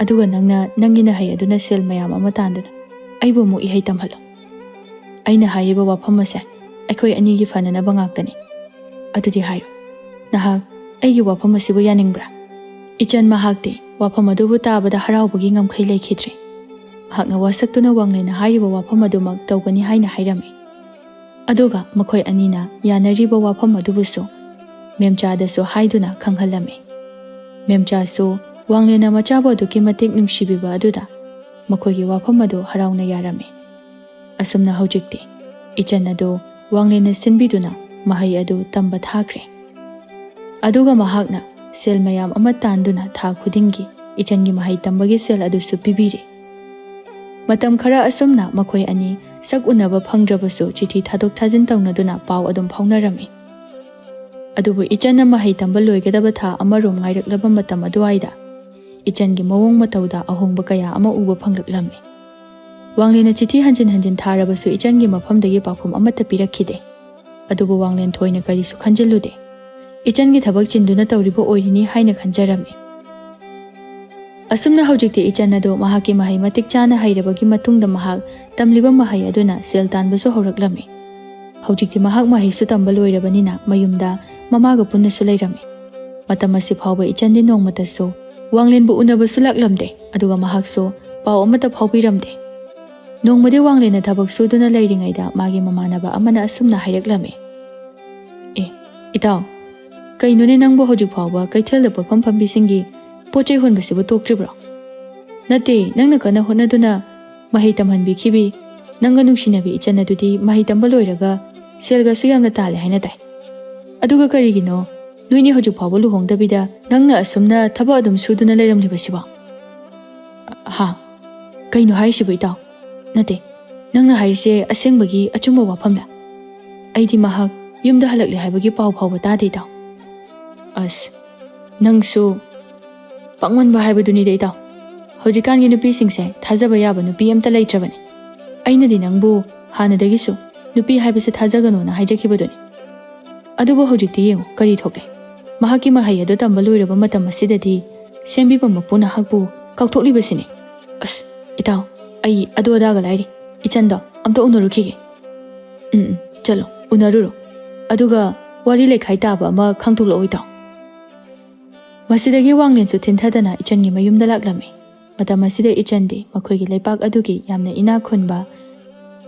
ꯑꯗꯨꯒ ꯅꯪꯅ ꯅꯪꯒꯤ ꯅꯍꯩ ꯑꯗꯨꯅ ꯁꯦꯜ ꯃꯌꯥꯝ ꯑꯃ ꯇꯥꯟꯗꯨꯅ ꯑꯩꯕꯨ ꯑꯃꯨꯛ ꯏꯍꯩ ꯇꯝꯍꯜꯂꯣ꯫ ꯑꯩꯅ ꯍꯥꯏꯔꯤꯕ ꯋꯥꯐꯝ ꯑꯁꯦ ꯑꯩꯈꯣꯏ ꯑꯅꯤꯒꯤ ꯐꯅꯅꯕ ꯉꯥꯛꯇꯅꯤ꯫ ꯑꯗꯨꯗꯤ ꯍꯥꯏꯌꯨ, ꯅꯍꯥꯛ ꯑꯩꯒꯤ ꯋꯥꯐꯝ ꯑꯁꯤꯕꯨ ꯌꯥꯅꯤꯡꯕ꯭ꯔꯥ?" ꯏꯆꯟ ꯃꯍꯥꯛꯇꯤ ꯋꯥꯐꯝ ꯑꯗꯨꯕꯨ ꯇꯥꯕꯗ ꯍꯔꯥꯎꯕꯒꯤ ꯉꯝꯈꯩ ꯂꯩꯈꯤꯗ꯭ꯔꯦ꯫ ꯃꯍꯥꯛꯅ ꯋꯥꯁꯛꯇꯨꯅ ꯋꯥꯡꯂꯦꯟꯅ ꯍꯥꯏꯔꯤꯕ ꯋꯥꯐꯝ ꯑꯗꯨꯃꯛ ꯇꯧꯒꯅꯤ ꯍꯥꯏꯅ ꯍꯥꯏꯔꯝꯃꯤ꯫ ꯑꯗꯨꯒ ꯃꯈꯣꯏ ꯑꯅꯤꯅ ꯌꯥꯅꯔꯤꯕ ꯋꯥꯐꯝ ꯑꯗꯨꯕꯨꯁꯨ ꯃꯦꯝꯆꯥꯗꯁꯨ ꯍꯥꯏꯗꯨꯅ ꯈꯪꯍꯜꯂꯝꯃꯤ꯫ ꯃꯦꯝꯆꯥꯁꯨ ꯋꯥꯡꯂꯦꯟꯅ ꯃꯆꯥꯕꯨ ꯑꯗꯨꯛꯀꯤ ꯃꯇꯤꯛ ꯅꯨꯡꯁꯤꯕꯤꯕ ꯑꯗꯨꯗ ꯃꯈꯣꯏꯒꯤ ꯋꯥꯐꯝ ꯑꯗꯨ ꯍꯔꯥꯎꯅ ꯌꯥꯔꯝꯃꯤ꯫ ꯑꯁꯨꯝꯅ ꯍꯧꯖꯤꯛꯇꯤ ꯏꯆꯟ ꯑꯗꯨ ꯋꯥꯡꯂꯦꯟꯅ ꯁꯤꯟꯕꯤꯗꯨꯅ ꯃꯍꯩ ꯑꯗꯨ ꯇꯝꯕ ꯊꯥꯈ꯭ꯔꯦ꯫ ꯑꯗꯨꯒ ꯃꯍꯥꯛꯅ ꯁꯦꯜ ꯃꯌꯥꯝ ꯑꯃ ꯇꯥꯟꯗꯨꯅ ꯊꯥ ꯈꯨꯗꯤꯡꯒꯤ ꯏꯆꯟꯒꯤ ꯃꯍꯩ ꯇꯝꯕꯒꯤ ꯁꯦꯜ ꯑꯗꯨꯁꯨ ꯄꯤꯕꯤꯔꯤ꯫ ꯃꯇꯝ ꯈꯔ ꯑꯁꯨꯝꯅ ꯃꯈꯣꯏ ꯑꯅꯤ ꯁꯛ ꯎꯅꯕ ꯐꯪꯗ꯭ꯔꯕꯁꯨ ꯆꯤꯊꯤ ꯊꯥꯗꯣꯛ ꯊꯥꯖꯤꯟ ꯇꯧꯅꯗꯨꯅ ꯄꯥꯎ ꯑꯗꯨꯝ ꯐꯥꯎꯅꯔꯝꯃꯤ꯫ ꯑꯗꯨꯕꯨ ꯏꯆꯟꯅ ꯃꯍꯩ ꯇꯝꯕ ꯂꯣꯏꯒꯗꯕ ꯊꯥ ꯑꯃꯔꯣꯝ ꯉꯥꯏꯔꯛꯂꯕ ꯃꯇꯝ ꯑꯗꯨꯋꯥꯏꯗ ꯏꯆꯟꯒꯤ ꯃꯑꯣꯡ ꯃꯇꯧꯗ ꯑꯍꯣꯡꯕ ꯀꯌꯥ ꯑꯃ ꯎꯕ ꯐꯪꯂꯛꯂꯝꯃꯤ꯫ ꯋꯥꯡꯂꯦꯟꯅ ꯆꯤꯊꯤ ꯍꯟꯖꯤꯟ ꯍꯟꯖꯤꯟ ꯊꯥꯔꯕꯁꯨ ꯏꯆꯟꯒꯤ ꯃꯐꯝꯗꯒꯤ ꯄꯥꯎꯈꯨꯝ ꯑꯃꯠꯇ ꯄꯤꯔꯛꯈꯤꯗꯦ꯫ ꯑꯗꯨꯕꯨ ꯋꯥꯡꯂꯦꯟ ꯊꯣꯏꯅ ꯀꯔꯤꯁꯨ ꯈꯟꯖꯤꯜꯂꯨꯗꯦ꯫ ꯏꯆꯟꯒꯤ ꯊꯕꯛ ꯆꯤꯟꯗꯨꯅ ꯇꯧꯔꯤꯕ ꯑꯣꯏꯔꯤꯅꯤ ꯍꯥꯏꯅ ꯈꯟꯖꯔꯝꯃꯤ꯫ ꯑꯁꯨꯝꯅ ꯍꯧꯖꯤꯛꯇꯤ ꯏꯆꯟ ꯑꯗꯨ ꯃꯍꯥꯛꯀꯤ ꯃꯍꯩ ꯃꯇꯤꯛ ꯆꯥꯅ ꯍꯩꯔꯕꯒꯤ ꯃꯇꯨꯡꯗ ꯃꯍꯥꯛ ꯇꯝꯂꯤꯕ ꯃꯍꯩ ꯑꯗꯨꯅ ꯁꯦꯜ ꯇꯥꯟꯕꯁꯨ ꯍꯧꯔꯛꯂꯝꯃꯤ꯫ ꯍꯧꯖꯤꯛꯇꯤ ꯃꯍꯥꯛ ꯃꯍꯩꯁꯨ ꯇꯝꯕ ꯂꯣꯏꯔꯕꯅꯤꯅ ꯃꯌꯨꯝꯗ ꯃꯃꯥꯒ ꯄꯨꯟꯅꯁꯨ ꯂꯩꯔꯝꯃꯤ꯫ ꯃꯇꯝ ꯑꯁꯤ ꯐꯥꯎꯕ ꯏꯆꯟꯗꯤ ꯅꯣꯡꯃꯇꯁꯨ ꯋꯥꯡꯂꯦꯟꯕꯨ ꯎꯅꯕꯁꯨ ꯂꯥꯛꯂꯝꯗꯦ, ꯑꯗꯨꯒ ꯃꯍꯥꯛꯁꯨ ꯄꯥꯎ ꯑꯃꯠꯇ ꯐꯥꯎꯕꯤꯔꯝꯗꯦ꯫ ꯅꯣꯡꯃꯗꯤ ꯋꯥꯡꯂꯦꯟꯅ ꯊꯕꯛ ꯁꯨꯗꯨꯅ ꯂꯩꯔꯤꯉꯩꯗ ꯃꯥꯒꯤ ꯃꯃꯥꯟꯅꯕ ꯑꯃꯅ ꯑꯁꯨꯝꯅ ꯍꯥꯏꯔꯛꯂꯝꯃꯤ, "ꯑꯦ, ꯏꯇꯥꯎ, ꯀꯩꯅꯣꯅꯦ ꯅꯪꯕꯨ ꯍꯧꯖꯤꯛ ꯐꯥꯎꯕ ꯀꯩꯊꯦꯜꯗ ꯄꯣꯠꯐꯝ ꯐꯝꯕꯤꯁꯤꯡꯒꯤ ꯄꯣꯠ ꯆꯩ ꯍꯣꯟꯕꯁꯤꯕꯨ ꯇꯣꯛꯇ꯭ꯔꯤꯕ꯭ꯔꯣ? ꯅꯠꯇꯦ, ꯅꯪꯅ ꯀꯟꯅ ꯍꯣꯠꯅꯗꯨꯅ ꯃꯍꯩ ꯇꯝꯍꯟꯕꯤꯈꯤꯕꯤ ꯅꯪꯒ ꯅꯨꯡꯁꯤꯅꯕꯤ ꯏꯆꯟ ꯑꯗꯨꯗꯤ ꯃꯍꯩ ꯇꯝꯕ ꯂꯣꯏꯔꯒ ꯁꯦꯜꯒꯁꯨ ꯌꯥꯝꯅ ꯇꯥꯜꯂꯦ ꯍꯥꯏꯅ ꯇꯥꯏ꯫ ꯑꯗꯨꯒ ꯀꯔꯤꯒꯤꯅꯣ ꯅꯣꯏꯅꯤ ꯍꯧꯖꯤꯛ ꯐꯥꯎꯕ ꯂꯨꯍꯣꯡꯗꯕꯤꯗ ꯅꯪꯅ ꯑꯁꯨꯝꯅ ꯊꯕꯛ ꯑꯗꯨꯝ ꯁꯨꯗꯨꯅ ꯂꯩꯔꯝꯂꯤꯕꯁꯤꯕꯣ?" "ꯍꯥ? ꯀꯩꯅꯣ ꯍꯥꯏꯔꯤꯁꯤꯕꯨ ꯏꯇꯥꯎ? ꯅꯠꯇꯦ, ꯅꯪꯅ ꯍꯥꯏꯔꯤꯁꯦ ꯑꯁꯦꯡꯕꯒꯤ ꯑꯆꯨꯝꯕ ꯋꯥꯐꯝꯂ? ꯑꯩꯗꯤ ꯃꯍꯥꯛ ꯌꯨꯝꯗ ꯍꯜꯂꯛꯂꯦ ꯍꯥꯏꯕꯒꯤ ꯄꯥꯎ ꯐꯥꯎꯕ ꯇꯥꯗꯦ ꯏꯇꯥꯎ꯫" "ꯑꯁ, ꯅꯪꯁꯨ ꯄꯪꯃꯟꯕ ꯍꯥꯏꯕꯗꯨꯅꯤꯗ ꯏꯇꯥꯎ꯫ ꯍꯧꯖꯤꯛꯀꯥꯟꯒꯤ ꯅꯨꯄꯤꯁꯤꯡꯁꯦ ꯊꯥꯖꯕ ꯌꯥꯕ ꯅꯨꯄꯤ ꯑꯝꯇ ꯂꯩꯇ꯭ꯔꯕꯅꯤ꯫ ꯑꯩꯅꯗꯤ ꯅꯪꯕꯨ ꯍꯥꯟꯅꯗꯒꯤꯁꯨ ꯅꯨꯄꯤ ꯍꯥꯏꯕꯁꯦ ꯊꯥꯖꯒꯅꯣꯅ ꯍꯥꯏꯖꯈꯤꯕꯗꯨꯅꯤ꯫ ꯑꯗꯨꯕꯨ ꯍꯧꯖꯤꯛꯇꯤ ꯌꯦꯡꯉꯨ ꯀꯔꯤ ꯊꯣꯛꯂꯦ꯫ ꯃꯍꯥꯛꯀꯤ ꯃꯍꯩ ꯑꯗꯨ ꯇꯝꯕ ꯂꯣꯏꯔꯕ ꯃꯇꯝ ꯑꯁꯤꯗꯗꯤ ꯁꯦꯝꯕꯤꯕ ꯃꯄꯨ ꯅꯍꯥꯛꯄꯨ ꯀꯥꯎꯊꯣꯛꯂꯤꯕꯁꯤꯅꯤ꯫" "ꯑꯁ, ꯏꯇꯥꯎ, ꯑꯩ ꯑꯗꯨ ꯑꯗꯥꯒ ꯂꯥꯏꯔꯤ꯫ ꯏꯆꯟꯗꯣ ꯑꯝꯇ ꯎꯅꯔꯨꯈꯤꯒꯦ꯫" "ꯎꯝ, ꯎꯝ, ꯆꯠꯂꯣ, ꯎꯅꯔꯨꯔꯣ꯫ ꯑꯗꯨꯒ ꯋꯥꯔꯤ ꯂꯩꯈꯥꯏ ꯇꯥꯕ ꯑꯃ ꯈꯪꯗꯣꯛꯂꯛꯑꯣ ꯏꯇꯥꯎ꯫" ꯃꯁꯤꯗꯒꯤ ꯋꯥꯡꯂꯦꯟꯁꯨ ꯊꯤꯟꯊꯗꯅ ꯏꯆꯟꯒꯤ ꯃꯌꯨꯝꯗ ꯂꯥꯛꯂꯝꯃꯤ꯫ ꯃꯇꯝ ꯑꯁꯤꯗ ꯏꯆꯟꯗꯤ ꯃꯈꯣꯏꯒꯤ ꯂꯩꯄꯥꯛ ꯑꯗꯨꯒꯤ ꯌꯥꯝꯅ ꯏꯅꯥꯛ ꯈꯨꯟꯕ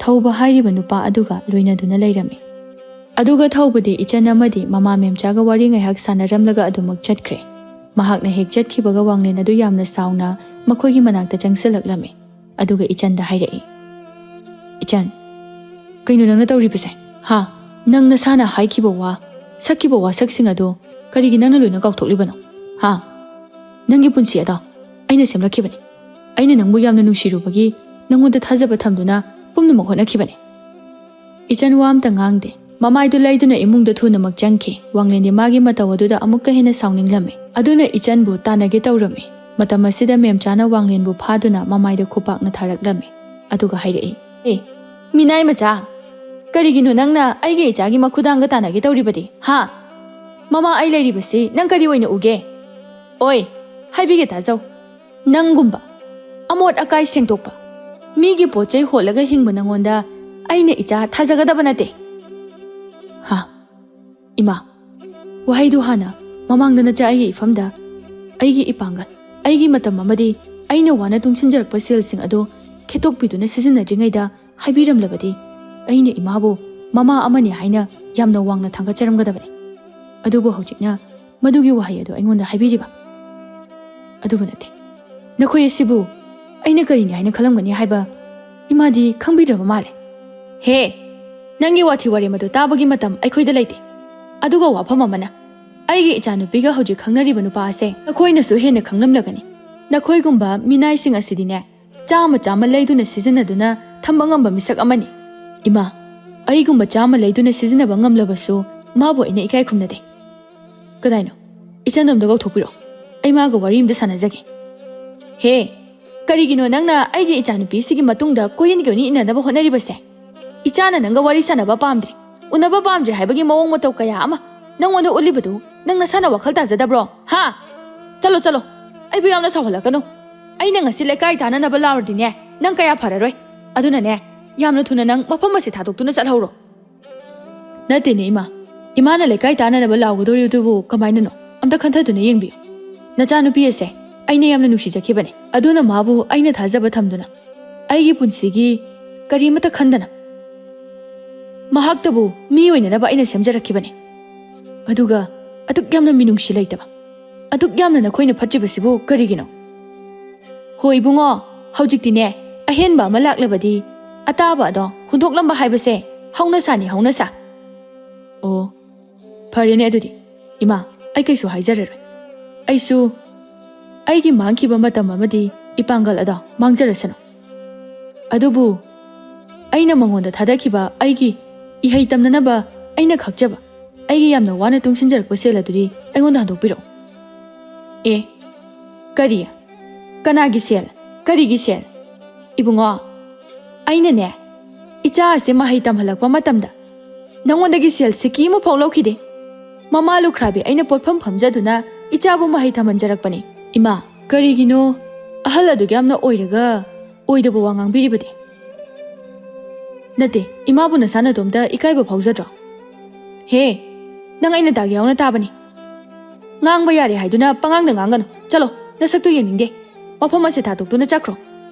ꯊꯧꯕ ꯍꯥꯏꯔꯤꯕ ꯅꯨꯄꯥ ꯑꯗꯨꯒ ꯂꯣꯏꯅꯗꯨꯅ ꯂꯩꯔꯝꯃꯤ꯫ ꯑꯗꯨꯒ ꯊꯧꯕꯗꯤ ꯏꯆꯟ ꯑꯃꯗꯤ ꯃꯃꯥ ꯃꯦꯝꯆꯥꯒ ꯋꯥꯔꯤ ꯉꯥꯏꯍꯥꯛ ꯁꯥꯟꯅꯔꯝꯂꯒ ꯑꯗꯨꯃꯛ ꯆꯠꯈ꯭ꯔꯦ꯫ ꯃꯍꯥꯛꯅ ꯍꯦꯛ ꯆꯠꯈꯤꯕꯒ ꯋꯥꯡꯂꯦꯟ ꯑꯗꯨ ꯌꯥꯝꯅ ꯁꯥꯎꯅ ꯃꯈꯣꯏꯒꯤ ꯃꯅꯥꯛꯇ ꯆꯪꯁꯤꯜꯂꯛꯂꯝꯃꯤ꯫ ꯑꯗꯨꯒ ꯏꯆꯟꯗ ꯍꯥꯏꯔꯛꯏ, "ꯏꯆꯟ, ꯀꯩꯅꯣ ꯅꯪꯅ ꯇꯧꯔꯤꯕꯁꯦ? ꯍꯥ? ꯅꯪ ꯅꯁꯥꯅ ꯍꯥꯏꯈꯤꯕ ꯋꯥ, ꯁꯛꯈꯤꯕ ꯋꯥꯁꯛꯁꯤꯡ ꯑꯗꯣ ꯀꯔꯤꯒꯤ ꯅꯪꯅ ꯂꯣꯏꯅ ꯀꯥꯎꯊꯣꯛꯂꯤꯕꯅꯣ? ꯍꯥ? ꯅꯪꯒꯤ ꯄꯨꯟꯁꯤ ꯑꯗꯣ ꯑꯩꯅ ꯁꯦꯝꯂꯛꯈꯤꯕꯅꯤ꯫ ꯑꯩꯅ ꯅꯪꯕꯨ ꯌꯥꯝꯅ ꯅꯨꯡꯁꯤꯔꯨꯕꯒꯤ ꯅꯪꯉꯣꯟꯗ ꯊꯥꯖꯕ ꯊꯝꯗꯨꯅ ꯄꯨꯝꯅꯃꯛ ꯍꯣꯠꯅꯈꯤꯕꯅꯤ꯫" ꯏꯆꯟ ꯋꯥ ꯑꯝꯇ ꯉꯥꯡꯗꯦ꯫ ꯃꯃꯥꯏꯗꯨ ꯂꯩꯗꯨꯅ ꯏꯃꯨꯡꯗ ꯊꯨꯅꯃꯛ ꯆꯪꯈꯤ꯫ ꯋꯥꯡꯂꯦꯟꯗꯤ ꯃꯥꯒꯤ ꯃꯇꯧ ꯑꯗꯨꯗ ꯑꯃꯨꯛꯀ ꯍꯦꯟꯅ ꯁꯥꯎꯅꯤꯡꯂꯝꯃꯤ꯫ ꯑꯗꯨꯅ ꯏꯆꯟꯕꯨ ꯇꯥꯟꯅꯒꯦ ꯇꯧꯔꯝꯃꯤ꯫ ꯃꯇꯝ ꯑꯁꯤꯗ ꯃꯦꯝꯆꯥꯅ ꯋꯥꯡꯂꯦꯟꯕꯨ ꯐꯥꯗꯨꯅ ꯃꯃꯥꯏꯗ ꯈꯨꯄꯥꯛꯅ ꯊꯥꯔꯛꯂꯝꯃꯤ꯫ ꯑꯗꯨꯒ ꯍꯥꯏꯔꯛꯏ, "ꯑꯦ, ꯃꯤꯅꯥꯏ ꯃꯆꯥ! ꯀꯔꯤꯒꯤꯅꯣ ꯅꯪꯅ ꯑꯩꯒꯤ ꯏꯆꯥꯒꯤ ꯃꯈꯨꯗꯥꯡꯒ ꯇꯥꯟꯅꯒꯦ ꯇꯧꯔꯤꯕꯗꯤ, ꯍꯥ? ꯃꯃꯥ ꯑꯩ ꯂꯩꯔꯤꯕꯁꯤ ꯅꯪ ꯀꯔꯤ ꯑꯣꯏꯅ ꯎꯒꯦ? ꯑꯣꯏ, ꯍꯥꯏꯕꯤꯒꯦ ꯇꯥꯖꯧ꯫ ꯅꯪꯒꯨꯝꯕ ꯑꯃꯣꯠ ꯑꯀꯥꯏ ꯁꯦꯡꯗꯣꯛꯄ, ꯃꯤꯒꯤ ꯄꯣꯠ ꯆꯩ ꯍꯣꯠꯂꯒ ꯍꯤꯡꯕ ꯅꯪꯉꯣꯟꯗ ꯑꯩꯅ ꯏꯆꯥ ꯊꯥꯖꯒꯗꯕ ꯅꯠꯇꯦ꯫ ꯍꯥ? ꯏꯃꯥ, ꯋꯥꯍꯩꯗꯨ ꯍꯥꯟꯅ ꯃꯃꯥꯡꯗ ꯅꯆꯥ ꯑꯩꯒꯤ ꯏꯐꯝꯗ ꯑꯩꯒꯤ ꯏꯄꯥꯡꯒꯜ, ꯑꯩꯒꯤ ꯃꯇꯝ ꯑꯃꯗꯤ ꯑꯩꯅ ꯋꯥꯅ ꯇꯨꯡꯁꯤꯟꯖꯔꯛꯄ ꯁꯦꯜꯁꯤꯡ ꯑꯗꯨ ꯈꯦꯠꯇꯣꯛꯄꯤꯗꯨꯅ ꯁꯤꯖꯤꯟꯅꯗ꯭ꯔꯤꯉꯩꯗ ꯍꯥꯏꯕꯤꯔꯝꯂꯕꯗꯤ ꯑꯩꯅ ꯏꯃꯥꯕꯨ ꯃꯃꯥ ꯑꯃꯅꯤ ꯍꯥꯏꯅ ꯌꯥꯝꯅ ꯋꯥꯡꯅ ꯊꯥꯡꯒꯠꯆꯔꯝꯒꯗꯕꯅꯤ꯫ ꯑꯗꯨꯕꯨ ꯍꯧꯖꯤꯛꯅ ꯃꯗꯨꯒꯤ ꯋꯥꯍꯩ ꯑꯗꯨ ꯑꯩꯉꯣꯟꯗ ꯍꯥꯏꯕꯤꯔꯤꯕ? ꯑꯗꯨꯕꯨ ꯅꯠꯇꯦ꯫ ꯅꯈꯣꯏ ꯑꯁꯤꯕꯨ ꯑꯩꯅ ꯀꯔꯤꯅꯤ ꯍꯥꯏꯅ ꯈꯜꯂꯝꯒꯅꯤ ꯍꯥꯏꯕ ꯏꯃꯥꯗꯤ ꯈꯪꯕꯤꯗ꯭ꯔꯕ ꯃꯥꯜꯂꯦ꯫ ꯍꯦ, ꯅꯪꯒꯤ ꯋꯥꯊꯤ ꯋꯥꯔꯦꯝ ꯑꯗꯨ ꯇꯥꯕꯒꯤ ꯃꯇꯝ ꯑꯩꯈꯣꯏꯗ ꯂꯩꯇꯦ꯫ ꯑꯗꯨꯒ ꯋꯥꯐꯝ ꯑꯃꯅ, ꯑꯩꯒꯤ ꯏꯆꯥꯅꯨꯄꯤꯒ ꯍꯧꯖꯤꯛ ꯈꯪꯅꯔꯤꯕ ꯅꯨꯄꯥ ꯑꯁꯦ ꯅꯈꯣꯏꯅꯁꯨ ꯍꯦꯟꯅ ꯈꯪꯂꯝꯂꯒꯅꯤ꯫ ꯅꯈꯣꯏꯒꯨꯝꯕ ꯃꯤꯅꯥꯏꯁꯤꯡ ꯑꯁꯤꯗꯤꯅꯦ, ꯆꯥꯃ ꯆꯥꯃ ꯂꯩꯗꯨꯅ ꯁꯤꯖꯤꯟꯅꯗꯨꯅ ꯊꯝꯕ ꯉꯝꯕ ꯃꯤꯁꯛ ꯑꯃꯅꯤ꯫ ꯏꯃꯥ, ꯑꯩꯒꯨꯝꯕ ꯆꯥꯃ ꯂꯩꯗꯨꯅ ꯁꯤꯖꯤꯟꯅꯕ ꯉꯝꯂꯕꯁꯨ ꯃꯥꯕꯨ ꯑꯩꯅ ꯏꯀꯥꯏ ꯈꯨꯝꯅꯗꯦ꯫ ꯀꯗꯥꯏꯅꯣ? ꯏꯆꯟꯗꯣ ꯑꯝꯇ ꯀꯧꯊꯣꯛꯄꯤꯔꯣ꯫ ꯑꯩ ꯃꯥꯒ ꯋꯥꯔꯤ ꯑꯝꯇ ꯁꯥꯟꯅꯖꯒꯦ꯫ ꯍꯦ, ꯀꯔꯤꯒꯤꯅꯣ ꯅꯪꯅ ꯑꯩꯒꯤ ꯏꯆꯥꯅꯨꯄꯤꯁꯤꯒꯤ ꯃꯇꯨꯡꯗ ꯀꯣꯏꯏꯟ ꯀꯣꯏꯏꯟ ꯏꯟꯅꯅꯕ ꯍꯣꯠꯅꯔꯤꯕꯁꯦ? ꯏꯆꯥꯅ ꯅꯪꯒ ꯋꯥꯔꯤ ꯁꯥꯟꯅꯕ ꯄꯥꯝꯗ꯭ꯔꯦ, ꯎꯅꯕ ꯄꯥꯝꯗ꯭ꯔꯦ ꯍꯥꯏꯕꯒꯤ ꯃꯑꯣꯡ ꯃꯇꯧ ꯀꯌꯥ ꯑꯃ ꯅꯪꯉꯣꯟꯗ ꯎꯠꯂꯤꯕꯗꯨ ꯅꯪ ꯅꯁꯥꯅ ꯋꯥꯈꯜ ꯇꯥꯖꯗꯕ꯭ꯔꯣ? ꯍꯥ? ꯆꯠꯂꯣ, ꯆꯠꯂꯣ꯫ ꯑꯩꯕꯨ ꯌꯥꯝꯅ ꯁꯥꯎꯍꯜꯂꯛꯀꯅꯨ꯫ ꯑꯩꯅ ꯉꯁꯤ ꯂꯩꯀꯥꯏ ꯇꯥꯅꯅꯕ ꯂꯥꯎꯔꯗꯤꯅꯦ, ꯅꯪ ꯀꯌꯥ ꯐꯔꯔꯣꯏ꯫ ꯑꯗꯨꯅꯅꯦ, ꯌꯥꯝꯅ ꯊꯨꯅ ꯅꯪ ꯃꯐꯝ ꯑꯁꯤ ꯊꯥꯗꯣꯛꯇꯨꯅ ꯆꯠꯍꯧꯔꯣ꯫ ꯅꯠꯇꯦꯅꯦ ꯏꯃꯥ, ꯏꯃꯥꯅ ꯂꯩꯀꯥꯏ ꯇꯥꯅꯅꯕ ꯂꯥꯎꯒꯗꯧꯔꯤꯗꯨꯕꯨ ꯀꯃꯥꯏꯅꯅꯣ? ꯑꯝꯇ ꯈꯟꯊꯗꯨꯅ ꯌꯦꯡꯕꯤꯌꯨ꯫ ꯅꯆꯥꯅꯨꯄꯤ ꯑꯁꯦ ꯑꯩꯅ ꯌꯥꯝꯅ ꯅꯨꯡꯁꯤꯖꯈꯤꯕꯅꯦ, ꯑꯗꯨꯅ ꯃꯥꯕꯨ ꯑꯩꯅ ꯊꯥꯖꯕ ꯊꯝꯗꯨꯅ, ꯑꯩꯒꯤ ꯄꯨꯟꯁꯤꯒꯤ ꯀꯔꯤꯃꯠꯇ ꯈꯟꯗꯅ ꯃꯍꯥꯛꯇꯕꯨ ꯃꯤ ꯑꯣꯏꯅꯅꯕ ꯑꯩꯅ ꯁꯦꯝꯖꯔꯛꯈꯤꯕꯅꯦ꯫ ꯑꯗꯨꯒ ꯑꯗꯨꯛ ꯌꯥꯝꯅ ꯃꯤꯅꯨꯡꯁꯤ ꯂꯩꯇꯕ, ꯑꯗꯨꯛ ꯌꯥꯝꯅ ꯅꯈꯣꯏꯅ ꯐꯠꯇ꯭ꯔꯤꯕꯁꯤꯕꯨ ꯀꯔꯤꯒꯤꯅꯣ? ꯍꯣ ꯏꯕꯨꯡꯉꯣ, ꯍꯧꯖꯤꯛꯇꯤꯅꯦ, ꯑꯍꯦꯟꯕ ꯑꯃ ꯂꯥꯛꯂꯕꯗꯤ ꯑꯇꯥꯕ ꯑꯗꯣ ꯍꯨꯟꯗꯣꯛꯂꯝꯕ ꯍꯥꯏꯕꯁꯦ ꯍꯧꯅꯁꯥꯅꯤ, ꯍꯧꯅꯁꯥ꯫ ꯑꯣ, ꯐꯔꯦꯅꯦ ꯑꯗꯨꯗꯤ꯫ ꯏꯃꯥ, ꯑꯩ ꯀꯩꯁꯨ ꯍꯥꯏꯖꯔꯔꯣꯏ꯫ ꯑꯩꯁꯨ ꯑꯩꯒꯤ ꯃꯥꯡꯈꯤꯕ ꯃꯇꯝ ꯑꯃꯗꯤ ꯏꯄꯥꯡꯒꯜ ꯑꯗꯣ ꯃꯥꯡꯖꯔꯁꯅꯨ꯫ ꯑꯗꯨꯕꯨ ꯑꯩꯅ ꯃꯉꯣꯟꯗ ꯊꯥꯗꯈꯤꯕ ꯑꯩꯒꯤ ꯏꯍꯩ ꯇꯝꯅꯅꯕ ꯑꯩꯅ ꯈꯥꯛꯆꯕ, ꯑꯩꯒꯤ ꯌꯥꯝꯅ ꯋꯥꯅ ꯇꯨꯡꯁꯤꯟꯖꯔꯛꯄ ꯁꯦꯜ ꯑꯗꯨꯗꯤ ꯑꯩꯉꯣꯟꯗ ꯍꯟꯗꯣꯛꯄꯤꯔꯛꯎ꯫ ꯑꯦ, ꯀꯔꯤ? ꯀꯅꯥꯒꯤ ꯁꯦꯜ? ꯀꯔꯤꯒꯤ ꯁꯦꯜ? ꯏꯕꯨꯡꯉꯣ, ꯑꯩꯅꯅꯦ, ꯏꯆꯥ ꯑꯁꯦ ꯃꯍꯩ ꯇꯝꯍꯜꯂꯛꯄ ꯃꯇꯝꯗ ꯅꯉꯣꯟꯗꯒꯤ ꯁꯦꯜ ꯁꯤꯀꯤ ꯑꯃꯐꯥꯎ ꯂꯧꯈꯤꯗꯦ꯫ ꯃꯃꯥ ꯂꯨꯈ꯭ꯔꯥꯕꯤ ꯑꯩꯅ ꯄꯣꯠꯐꯝ ꯐꯝꯖꯗꯨꯅ ꯏꯆꯥꯕꯨ ꯃꯍꯩ ꯇꯝꯍꯟꯖꯔꯛꯄꯅꯤ꯫ ꯏꯃꯥ, ꯀꯔꯤꯒꯤꯅꯣ ꯑꯍꯜ ꯑꯗꯨꯛ ꯌꯥꯝꯅ ꯑꯣꯏꯔꯒ ꯑꯣꯏꯗꯕ ꯋꯥ ꯉꯥꯡꯕꯤꯔꯤꯕꯗꯤ? ꯅꯠꯇꯦ, ꯏꯃꯥꯕꯨ ꯅꯁꯥ ꯅꯇꯣꯝꯇ ꯏꯀꯥꯏꯕ ꯐꯥꯎꯖꯗ꯭ꯔꯣ? ꯍꯦ, ꯅꯪ ꯑꯩꯅ ꯇꯥꯒꯦ ꯌꯥꯎꯅ ꯇꯥꯕꯅꯤ꯫ ꯉꯥꯡꯕ ꯌꯥꯔꯦ ꯍꯥꯏꯗꯨꯅ ꯄꯉꯥꯡꯗ ꯉꯥꯡꯒꯅꯨ꯫ ꯆꯠꯂꯣ, ꯅꯁꯛꯇꯨ ꯌꯦꯡꯅꯤꯡꯗꯦ꯫ ꯃꯐꯝ ꯑꯁꯦ ꯊꯥꯗꯣꯛꯇꯨꯅ ꯆꯠꯈ꯭ꯔꯣ꯫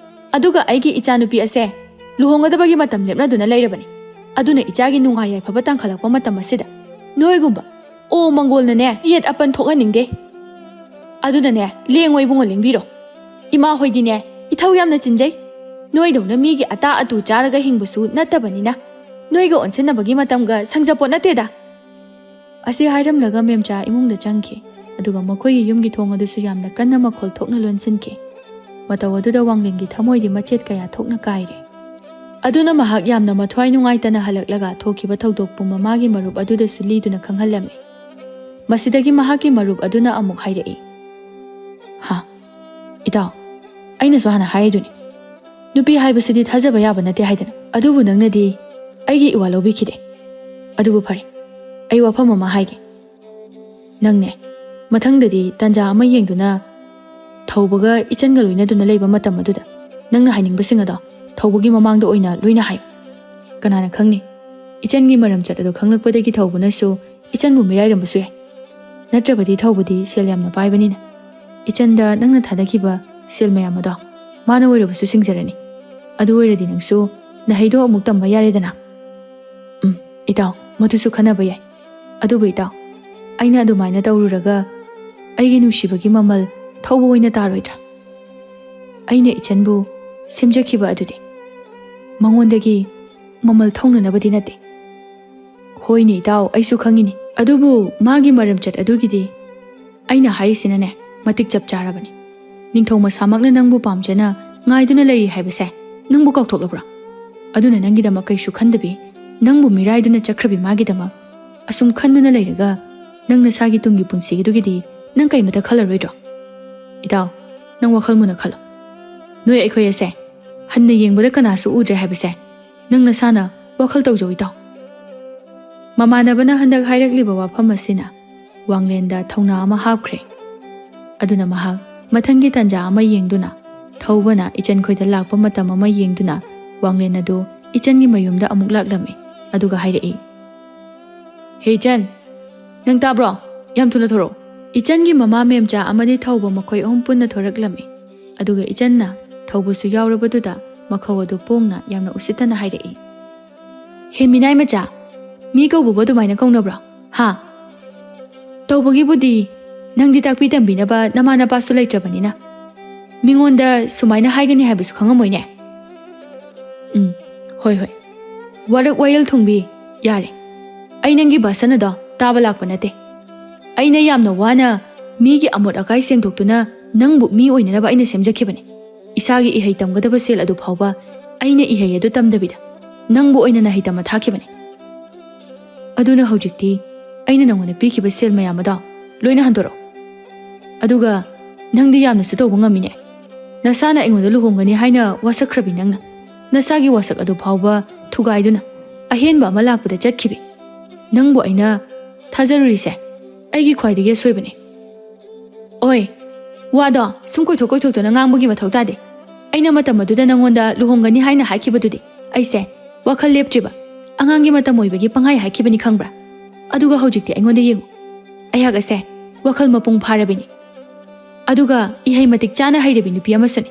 ꯑꯗꯨꯒ ꯑꯩꯒꯤ ꯏꯆꯥꯅꯨꯄꯤ ꯑꯁꯦ ꯂꯨꯍꯣꯡꯒꯗꯕꯒꯤ ꯃꯇꯝ ꯂꯦꯞꯅꯗꯨꯅ ꯂꯩꯔꯕꯅꯤ꯫ ꯑꯗꯨꯅ ꯏꯆꯥꯒꯤ ꯅꯨꯡꯉꯥꯏ ꯌꯥꯏꯐꯕ ꯇꯥꯡꯈꯠꯂꯛꯄ ꯃꯇꯝ ꯑꯁꯤꯗ ꯅꯣꯏꯒꯨꯝꯕ ꯑꯣ ꯃꯪꯒꯣꯜꯅꯅꯦ ꯌꯦꯠ ꯑꯄꯟ ꯊꯣꯛꯍꯟꯅꯤꯡꯗꯦ꯫ ꯑꯗꯨꯅꯅꯦ, ꯂꯦꯡꯉꯣ ꯏꯕꯨꯡꯉꯣ, ꯂꯦꯡꯕꯤꯔꯣ꯫ ꯏꯃꯥ ꯍꯣꯏꯗꯤꯅꯦ, ꯏꯊꯧ ꯌꯥꯝꯅ ꯆꯤꯟꯖꯩ꯫ ꯅꯣꯏꯗꯧꯅ ꯃꯤꯒꯤ ꯑꯇꯥ ꯑꯇꯨ ꯆꯥꯔꯒ ꯍꯤꯡꯕꯁꯨ ꯅꯠꯇꯕꯅꯤꯅ ꯅꯣꯏꯒ ꯑꯣꯟꯁꯤꯟꯅꯕꯒꯤ ꯃꯇꯝꯒ ꯁꯪꯖꯄꯣꯠ ꯅꯠꯇꯦꯗ꯫ ꯑꯁꯤ ꯍꯥꯏꯔꯝꯂꯒ ꯃꯦꯝꯆꯥ ꯏꯃꯨꯡꯗ ꯆꯪꯈꯤ꯫ ꯑꯗꯨꯒ ꯃꯈꯣꯏꯒꯤ ꯌꯨꯝꯒꯤ ꯊꯣꯡ ꯑꯗꯨꯁꯨ ꯌꯥꯝꯅ ꯀꯟꯅ ꯃꯈꯣꯜ ꯊꯣꯛꯅ ꯂꯣꯟꯁꯤꯟꯈꯤ꯫ ꯃꯇꯧ ꯑꯗꯨꯗ ꯋꯥꯡꯂꯦꯟꯒꯤ ꯊꯃꯣꯏꯗꯤ ꯃꯆꯦꯠ ꯀꯌꯥ ꯊꯣꯛꯅ ꯀꯥꯏꯔꯦ꯫ ꯑꯗꯨꯅ ꯃꯍꯥꯛ ꯌꯥꯝꯅ ꯃꯊ꯭ꯋꯥꯏ ꯅꯨꯡꯉꯥꯏꯇꯅ ꯍꯜꯂꯛꯂꯒ ꯊꯣꯛꯈꯤꯕ ꯊꯧꯗꯣꯛꯄꯨ ꯃꯃꯥꯒꯤ ꯃꯔꯨꯞ ꯑꯗꯨꯗꯁꯨ ꯂꯤꯗꯨꯅ ꯈꯪꯍꯜꯂꯝꯃꯤ꯫ ꯃꯁꯤꯗꯒꯤ ꯃꯍꯥꯛꯀꯤ ꯃꯔꯨꯞ ꯑꯗꯨꯅ ꯑꯃꯨꯛ ꯍꯥꯏꯔꯛꯏ, "ꯍꯥ, ꯏꯇꯥꯎ, ꯑꯩꯅꯁꯨ ꯍꯥꯟꯅ ꯍꯥꯏꯔꯤꯗꯨꯅꯤ, ꯅꯨꯄꯤ ꯍꯥꯏꯕꯁꯤꯗꯤ ꯊꯥꯖꯕ ꯌꯥꯕ ꯅꯠꯇꯦ ꯍꯥꯏꯗꯅ꯫ ꯑꯗꯨꯕꯨ ꯅꯪꯅꯗꯤ ꯑꯩꯒꯤ ꯏꯋꯥ ꯂꯧꯕꯤꯈꯤꯗꯦ꯫ ꯑꯗꯨꯕꯨ ꯐꯔꯦ, ꯑꯩ ꯋꯥꯐꯝ ꯑꯃ ꯍꯥꯏꯒꯦ꯫ ꯅꯪꯅꯦ, ꯃꯊꯪꯗꯗꯤ ꯇꯥꯟꯖꯥ ꯑꯃ ꯌꯦꯡꯗꯨꯅ ꯊꯧꯕꯒ ꯏꯆꯟꯒ ꯂꯣꯏꯅꯗꯨꯅ ꯂꯩꯕ ꯃꯇꯝ ꯑꯗꯨꯗ ꯅꯪꯅ ꯍꯥꯏꯅꯤꯡꯕꯁꯤꯡ ꯑꯗꯣ ꯊꯧꯕꯒꯤ ꯃꯃꯥꯡꯗ ꯑꯣꯏꯅ ꯂꯣꯏꯅ ꯍꯥꯏꯌꯨ꯫ ꯀꯅꯥꯅ ꯈꯪꯅꯤ, ꯏꯆꯟꯒꯤ ꯃꯔꯝꯆꯠ ꯑꯗꯨ ꯈꯪꯂꯛꯄꯗꯒꯤ ꯊꯧꯕꯅꯁꯨ ꯏꯆꯟꯕꯨ ꯃꯤꯔꯥꯏꯔꯝꯕꯁꯨ ꯌꯥꯏ꯫ ꯅꯠꯇ꯭ꯔꯕꯗꯤ ꯊꯧꯕꯗꯤ ꯁꯦꯜ ꯌꯥꯝꯅ ꯄꯥꯏꯕꯅꯤꯅ ꯏꯆꯟꯗ ꯅꯪꯅ ꯊꯥꯗꯈꯤꯕ ꯁꯦꯜ ꯃꯌꯥꯝ ꯑꯗꯣ ꯃꯥꯅ ꯑꯣꯏꯔꯕꯁꯨ ꯁꯤꯡꯖꯔꯅꯤ꯫ ꯑꯗꯨ ꯑꯣꯏꯔꯗꯤ ꯅꯪꯁꯨ ꯅꯍꯩꯗꯣ ꯑꯃꯨꯛ ꯇꯝꯕ ꯌꯥꯔꯦꯗꯅ꯫" "ꯎꯝ, ꯏꯇꯥꯎ, ꯃꯗꯨꯁꯨ ꯈꯟꯅꯕ ꯌꯥꯏ꯫ ꯑꯗꯨꯕꯨ ꯏꯇꯥꯎ, ꯑꯩꯅ ꯑꯗꯨꯃꯥꯏꯅ ꯇꯧꯔꯨꯔꯒ ꯑꯩꯒꯤ ꯅꯨꯡꯁꯤꯕꯒꯤ ꯃꯃꯜ ꯊꯧꯕ ꯑꯣꯏꯅ ꯇꯥꯔꯣꯏꯗ꯭ꯔꯥ? ꯑꯩꯅ ꯏꯆꯟꯕꯨ ꯁꯦꯝꯖꯈꯤꯕ ꯑꯗꯨꯗꯤ ꯃꯉꯣꯟꯗꯒꯤ ꯃꯃꯜ ꯊꯧꯅꯅꯕꯗꯤ ꯅꯠꯇꯦ꯫" "ꯍꯣꯏꯅꯦ ꯏꯇꯥꯎ, ꯑꯩꯁꯨ ꯈꯪꯉꯤꯅꯦ꯫ ꯑꯗꯨꯕꯨ ꯃꯥꯒꯤ ꯃꯔꯝꯆꯠ ꯑꯗꯨꯒꯤꯗꯤ ꯑꯩꯅ ꯍꯥꯏꯔꯤꯁꯤꯅꯅꯦ, ꯃꯇꯤꯛ ꯆꯞ ꯆꯥꯔꯕꯅꯤ꯫ ꯅꯤꯡꯊꯧ ꯃꯁꯥꯃꯛꯅ ꯅꯪꯕꯨ ꯄꯥꯝꯖꯅ ꯉꯥꯏꯗꯨꯅ ꯂꯩꯔꯤ ꯍꯥꯏꯕꯁꯦ ꯅꯪꯕꯨ ꯀꯥꯎꯊꯣꯛꯂꯕ꯭ꯔꯥ? ꯑꯗꯨꯅ ꯅꯪꯒꯤꯗꯃꯛ ꯀꯩꯁꯨ ꯈꯟꯗꯕꯤ, ꯅꯪꯕꯨ ꯃꯤꯔꯥꯏꯗꯨꯅ ꯆꯠꯈ꯭ꯔꯕꯤ ꯃꯥꯒꯤꯗꯃꯛ ꯑꯁꯨꯝ ꯈꯟꯗꯨꯅ ꯂꯩꯔꯒ ꯅꯪ ꯅꯁꯥꯒꯤ ꯇꯨꯡꯒꯤ ꯄꯨꯟꯁꯤꯒꯤꯗꯨꯒꯤꯗꯤ ꯅꯪ ꯀꯩꯃꯇ ꯈꯜꯂꯔꯣꯏꯗ꯭ꯔꯣ? ꯏꯇꯥꯎ, ꯅꯪ ꯋꯥꯈꯜ ꯃꯨꯟꯅ ꯈꯜꯂꯣ꯫ ꯅꯣꯏ ꯑꯩꯈꯣꯏ ꯑꯁꯦ ꯍꯟꯅ ꯌꯦꯡꯕꯗ ꯀꯅꯥꯁꯨ ꯎꯗ꯭ꯔꯦ ꯍꯥꯏꯕꯁꯦ ꯅꯪ ꯅꯁꯥꯅ ꯋꯥꯈꯜ ꯇꯧꯖꯧ, ꯏꯇꯥꯎ꯫ ꯃꯃꯥꯟꯅꯕꯅ ꯍꯟꯗꯛ ꯍꯥꯏꯔꯛꯂꯤꯕ ꯋꯥꯐꯝ ꯑꯁꯤꯅ ꯋꯥꯡꯂꯦꯟꯗ ꯊꯧꯅꯥ ꯑꯃ ꯍꯥꯞꯈ꯭ꯔꯦ꯫ ꯑꯗꯨꯅ ꯃꯍꯥꯛ ꯃꯊꯪꯒꯤ ꯇꯥꯟꯖꯥ ꯑꯃ ꯌꯦꯡꯗꯨꯅ, ꯊꯧꯕꯅ ꯏꯆꯟ ꯈꯣꯏꯗ ꯂꯥꯛꯄ ꯃꯇꯝ ꯑꯃ ꯌꯦꯡꯗꯨꯅ, ꯋꯥꯡꯂꯦꯟ ꯑꯗꯨ ꯏꯆꯟꯒꯤ ꯃꯌꯨꯝꯗ ꯑꯃꯨꯛ ꯂꯥꯛꯂꯝꯃꯤ꯫ ꯑꯗꯨꯒ ꯍꯥꯏꯔꯛꯏ, "ꯍꯦ ꯏꯆꯟ, ꯅꯪ ꯇꯥꯕ꯭ꯔꯣ? ꯌꯥꯝ ꯊꯨꯅ ꯊꯣꯔꯛꯑꯣ!" ꯏꯆꯟꯒꯤ ꯃꯃꯥ ꯃꯦꯝꯆꯥ ꯑꯃꯗꯤ ꯊꯧꯕ ꯃꯈꯣꯏ ꯑꯍꯨꯝ ꯄꯨꯟꯅ ꯊꯣꯔꯛꯂꯝꯃꯤ꯫ ꯑꯗꯨꯒ ꯏꯆꯟꯅ ꯊꯧꯕꯁꯨ ꯌꯥꯎꯔꯕꯗꯨꯗ ꯃꯈꯧ ꯑꯗꯨ ꯄꯣꯡꯅ ꯌꯥꯝꯅ ꯎꯁꯤꯠꯇꯅ ꯍꯥꯏꯔꯛꯏ, "ꯍꯦ ꯃꯤꯅꯥꯏ ꯃꯆꯥ, ꯃꯤ ꯀꯧꯕꯕꯨ ꯑꯗꯨꯃꯥꯏꯅ ꯀꯧꯅꯕ꯭ꯔꯣ? ꯍꯥ? ꯇꯧꯕꯒꯤꯕꯨꯗꯤ ꯅꯪꯗꯤ ꯇꯥꯛꯄꯤ ꯇꯝꯕꯤꯅꯕ ꯅꯃꯥ ꯅꯄꯥꯁꯨ ꯂꯩꯇ꯭ꯔꯕꯅꯤꯅ ꯃꯤꯉꯣꯟꯗ ꯁꯨꯃꯥꯏꯅ ꯍꯥꯏꯒꯅꯤ ꯍꯥꯏꯕꯁꯨ ꯈꯪꯉꯝꯃꯣꯏꯅꯦ꯫ ꯎꯝ, ꯍꯣꯏ, ꯍꯣꯏ꯫ ꯋꯥꯔꯛ ꯋꯥꯌꯦꯜ ꯊꯣꯡꯕꯤ, ꯌꯥꯔꯦ꯫ ꯑꯩ ꯅꯪꯒꯤ ꯚꯥꯁꯟ ꯑꯗꯣ ꯇꯥꯕ ꯂꯥꯛꯄ ꯅꯠꯇꯦ꯫ ꯑꯩꯅ ꯌꯥꯝꯅ ꯋꯥꯅ ꯃꯤꯒꯤ ꯑꯃꯣꯠ ꯑꯀꯥꯏ ꯁꯦꯡꯗꯣꯛꯇꯨꯅ ꯅꯪꯕꯨ ꯃꯤ ꯑꯣꯏꯅꯅꯕ ꯑꯩꯅ ꯁꯦꯝꯖꯈꯤꯕꯅꯤ꯫ ꯏꯁꯥꯒꯤ ꯏꯍꯩ ꯇꯝꯒꯗꯕ ꯁꯦꯜ ꯑꯗꯨ ꯐꯥꯎꯕ ꯑꯩꯅ ꯏꯍꯩ ꯑꯗꯨ ꯇꯝꯗꯕꯤꯗ ꯅꯪꯕꯨ ꯑꯣꯏꯅ ꯅꯍꯩ ꯇꯝꯕ ꯊꯥꯈꯤꯕꯅꯤ꯫ ꯑꯗꯨꯅ ꯍꯧꯖꯤꯛꯇꯤ ꯑꯩꯅ ꯅꯉꯣꯟꯗ ꯄꯤꯈꯤꯕ ꯁꯦꯜ ꯃꯌꯥꯝ ꯑꯗꯣ ꯂꯣꯏꯅ ꯍꯟꯗꯣꯔꯛꯑꯣ꯫ ꯑꯗꯨꯒ ꯅꯪꯗꯤ ꯌꯥꯝꯅꯁꯨ ꯇꯧꯕ ꯉꯝꯃꯤꯅꯦ꯫ ꯅꯁꯥꯅ ꯑꯩꯉꯣꯟꯗ ꯂꯨꯍꯣꯡꯒꯅꯤ ꯍꯥꯏꯅ ꯋꯥꯁꯛꯈ꯭ꯔꯕꯤ ꯅꯪꯅ, ꯅꯁꯥꯒꯤ ꯋꯥꯁꯛ ꯑꯗꯨ ꯐꯥꯎꯕ ꯊꯨꯒꯥꯏꯗꯨꯅ ꯑꯍꯦꯟꯕ ꯑꯃ ꯂꯥꯛꯄꯗ ꯆꯠꯈꯤꯕꯤ ꯅꯪꯕꯨ ꯑꯩꯅ ꯊꯥꯖꯔꯨꯔꯤꯁꯦ ꯑꯩꯒꯤ ꯈ꯭ꯋꯥꯏꯗꯒꯤ ꯑꯁꯣꯏꯕꯅꯤ꯫ ꯑꯣꯏ, ꯋꯥꯗꯣ ꯁꯨꯝ ꯀꯣꯏꯊꯣꯛ ꯀꯣꯏꯊꯣꯛꯇꯨꯅ ꯉꯥꯡꯕꯒꯤ ꯃꯊꯧ ꯇꯥꯗꯦ꯫ ꯑꯩꯅ ꯃꯇꯝ ꯑꯗꯨꯗ ꯅꯪꯉꯣꯟꯗ ꯂꯨꯍꯣꯡꯒꯅꯤ ꯍꯥꯏꯅ ꯍꯥꯏꯈꯤꯕꯗꯨꯗꯤ ꯑꯩꯁꯦ ꯋꯥꯈꯜ ꯂꯦꯞꯇ꯭ꯔꯤꯕ ꯑꯉꯥꯡꯒꯤ ꯃꯇꯝ ꯑꯣꯏꯕꯒꯤ ꯄꯪꯍꯥꯏ ꯍꯥꯏꯈꯤꯕꯅꯤ, ꯈꯪꯕ꯭ꯔꯥ? ꯑꯗꯨꯒ ꯍꯧꯖꯤꯛꯇꯤ ꯑꯩꯉꯣꯟꯗ ꯌꯦꯡꯉꯨ, ꯑꯩꯍꯥꯛ ꯑꯁꯦ ꯋꯥꯈꯜ ꯃꯄꯨꯡ ꯐꯥꯔꯕꯤꯅꯤ꯫ ꯑꯗꯨꯒ ꯏꯍꯩ ꯃꯇꯤꯛ ꯆꯥꯅ ꯍꯩꯔꯕꯤ ꯅꯨꯄꯤ ꯑꯃꯁꯨꯅꯤ꯫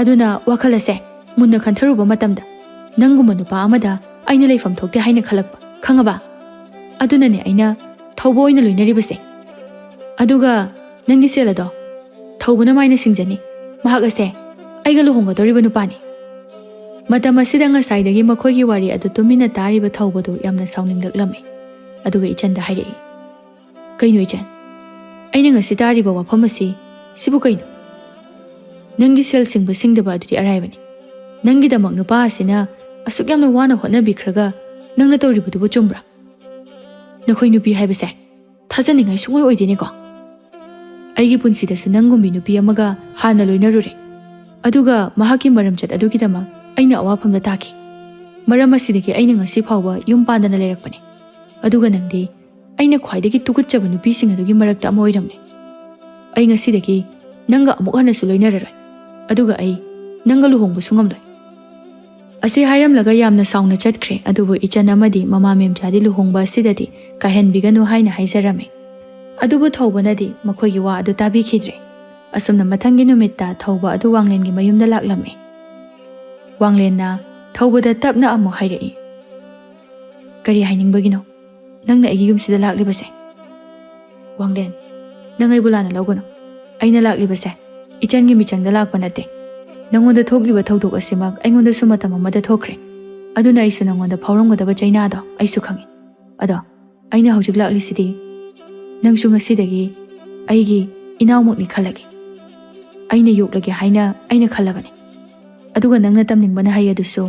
ꯑꯗꯨꯅ ꯋꯥꯈꯜ ꯑꯁꯦ ꯃꯨꯟꯅ ꯈꯟꯊꯔꯨꯕ ꯃꯇꯝꯗ ꯅꯪꯒꯨꯝꯕ ꯅꯨꯄꯥ ꯑꯃꯗ ꯑꯩꯅ ꯂꯩꯐꯝ ꯊꯣꯛꯇꯦ ꯍꯥꯏꯅ ꯈꯜꯂꯛꯄ, ꯈꯪꯉꯕ? ꯑꯗꯨꯅꯅꯦ ꯑꯩꯅ ꯊꯧꯕ ꯑꯣꯏꯅ ꯂꯣꯏꯅꯔꯤꯕꯁꯦ꯫ ꯑꯗꯨꯒ ꯅꯪꯒꯤ ꯁꯦꯜ ꯑꯗꯣ ꯊꯧꯕꯅ ꯃꯥꯏꯅ ꯁꯤꯡꯖꯅꯤ꯫ ꯃꯍꯥꯛ ꯑꯁꯦ ꯑꯩꯒ ꯂꯨꯍꯣꯡꯒꯗꯧꯔꯤꯕ ꯅꯨꯄꯥꯅꯤ꯫ ꯃꯇꯝ ꯑꯁꯤꯗ ꯉꯁꯥꯏꯗꯒꯤ ꯃꯈꯣꯏꯒꯤ ꯋꯥꯔꯤ ꯑꯗꯨ ꯇꯨꯃꯤꯟꯅ ꯇꯥꯔꯤꯕ ꯊꯧꯕꯗꯨ ꯌꯥꯝꯅ ꯁꯥꯎꯅꯤꯡꯂꯛꯂꯝꯃꯤ꯫ ꯑꯗꯨꯒ ꯏꯆꯟꯗ ꯍꯥꯏꯔꯛꯏ, "ꯀꯩꯅꯣ ꯏꯆꯟ? ꯑꯩꯅ ꯉꯁꯤ ꯇꯥꯔꯤꯕ ꯋꯥꯐꯝ ꯑꯁꯤ, ꯁꯤꯕꯨ ꯀꯩꯅꯣ? ꯅꯪꯒꯤ ꯁꯦꯜ ꯁꯤꯡꯕ ꯁꯤꯡꯗꯕ ꯑꯗꯨꯗꯤ ꯑꯔꯥꯏꯕꯅꯤ꯫ ꯅꯪꯒꯤꯗꯃꯛ ꯅꯨꯄꯥ ꯑꯁꯤꯅ ꯑꯁꯨꯛ ꯌꯥꯝꯅ ꯋꯥꯅ ꯍꯣꯠꯅꯕꯤꯈ꯭ꯔꯒ ꯅꯪꯅ ꯇꯧꯔꯤꯕꯗꯨꯕꯨ ꯆꯨꯝꯕ꯭ꯔꯥ? ꯅꯈꯣꯏ ꯅꯨꯄꯤ ꯍꯥꯏꯕꯁꯦ ꯊꯥꯖꯅꯤꯡꯉꯥꯏ ꯁꯨꯡꯑꯣꯏ ꯑꯣꯏꯗꯦꯅꯦꯀꯣ꯫ ꯑꯩꯒꯤ ꯄꯨꯟꯁꯤꯗꯁꯨ ꯅꯪꯒꯨꯝꯕꯤ ꯅꯨꯄꯤ ꯑꯃꯒ ꯍꯥꯟꯅ ꯂꯣꯏꯅꯔꯨꯔꯦ꯫ ꯑꯗꯨꯒ ꯃꯍꯥꯛꯀꯤ ꯃꯔꯝꯆꯠ ꯑꯗꯨꯒꯤꯗꯃꯛ ꯑꯩꯅ ꯑꯋꯥꯐꯝꯗ ꯇꯥꯈꯤ꯫ ꯃꯔꯝ ꯑꯁꯤꯗꯒꯤ ꯑꯩꯅ ꯉꯁꯤ ꯐꯥꯎꯕ ꯌꯨꯝ ꯄꯥꯟꯗꯅ ꯂꯩꯔꯛꯄꯅꯤ꯫ ꯑꯗꯨꯒ ꯅꯪꯗꯤ ꯑꯩꯅ ꯈ꯭ꯋꯥꯏꯗꯒꯤ ꯇꯨꯀꯠꯆꯕ ꯅꯨꯄꯤꯁꯤꯡ ꯑꯗꯨꯒꯤ ꯃꯔꯛꯇ ꯑꯃ ꯑꯣꯏꯔꯝꯂꯦ꯫ ꯑꯩ ꯉꯁꯤꯗꯒꯤ ꯅꯪꯒ ꯑꯃꯨꯛ ꯍꯟꯅꯁꯨ ꯂꯣꯏꯅꯔꯔꯣꯏ꯫ ꯑꯗꯨꯒ ꯑꯩ ꯅꯪꯒ ꯂꯨꯍꯣꯡꯕꯁꯨ ꯉꯝꯂꯣꯏ꯫ ꯑꯁꯤ ꯍꯥꯏꯔꯝꯂꯒ ꯌꯥꯝꯅ ꯁꯥꯎꯅ ꯆꯠꯈ꯭ꯔꯦ꯫ ꯑꯗꯨꯕꯨ ꯏꯆꯟ ꯑꯃꯗꯤ ꯃꯃꯥ ꯃꯦꯝꯆꯥꯗꯤ ꯂꯨꯍꯣꯡꯕ ꯑꯁꯤꯗꯗꯤ ꯀꯥꯏꯍꯟꯕꯤꯒꯅꯨ ꯍꯥꯏꯅ ꯍꯥꯏꯖꯔꯝꯃꯤ꯫ ꯑꯗꯨꯕꯨ ꯊꯧꯕꯅꯗꯤ ꯃꯈꯣꯏꯒꯤ ꯋꯥ ꯑꯗꯨ ꯇꯥꯕꯤꯈꯤꯗ꯭ꯔꯦ꯫ ꯑꯁꯨꯝꯅ ꯃꯊꯪꯒꯤ ꯅꯨꯃꯤꯠꯇ ꯊꯧꯕ ꯑꯗꯨ ꯋꯥꯡꯂꯦꯟꯒꯤ ꯃꯌꯨꯝꯗ ꯂꯥꯛꯂꯝꯃꯤ꯫ ꯋꯥꯡꯂꯦꯟꯅ ꯊꯧꯕꯗ ꯇꯞꯅ ꯑꯃꯨꯛ ꯍꯥꯏꯔꯛꯏ, "ꯀꯔꯤ ꯍꯥꯏꯅꯤꯡꯕꯒꯤꯅꯣ ꯅꯪꯅ ꯑꯩꯒꯤ ꯌꯨꯝꯁꯤꯗ ꯂꯥꯛꯂꯤꯕꯁꯦ?" "ꯋꯥꯡꯂꯦꯟ, ꯅꯪ ꯑꯩꯕꯨ ꯂꯥꯟꯅ ꯂꯧꯒꯅꯨ꯫ ꯑꯩꯅ ꯂꯥꯛꯂꯤꯕꯁꯦ ꯏꯆꯟꯒꯤ ꯃꯤꯆꯪꯗ ꯂꯥꯛꯄ ꯅꯠꯇꯦ꯫ ꯅꯪꯉꯣꯟꯗ ꯊꯣꯛꯂꯤꯕ ꯊꯧꯗꯣꯛ ꯑꯁꯤꯃꯛ ꯑꯩꯉꯣꯟꯗꯁꯨ ꯃꯇꯝ ꯑꯃꯗ ꯊꯣꯛꯈ꯭ꯔꯦ꯫ ꯑꯗꯨꯅ ꯑꯩꯁꯨ ꯅꯪꯉꯣꯟꯗ ꯐꯥꯎꯔꯝꯒꯗꯕ ꯆꯩꯅꯥꯗꯣ ꯑꯩꯁꯨ ꯈꯪꯏ꯫ ꯑꯗꯣ ꯑꯩꯅ ꯍꯧꯖꯤꯛ ꯂꯥꯛꯂꯤꯁꯤꯗꯤ ꯅꯪꯁꯨ ꯉꯁꯤꯗꯒꯤ ꯑꯩꯒꯤ ꯏꯅꯥꯎꯃꯛꯅꯤ ꯈꯜꯂꯒꯦ꯫ ꯑꯩꯅ ꯌꯣꯛꯂꯒꯦ ꯍꯥꯏꯅ ꯑꯩꯅ ꯈꯜꯂꯕꯅꯤ꯫ ꯑꯗꯨꯒ ꯅꯪꯅ ꯇꯝꯅꯤꯡꯕ ꯅꯍꯩ ꯑꯗꯨꯁꯨ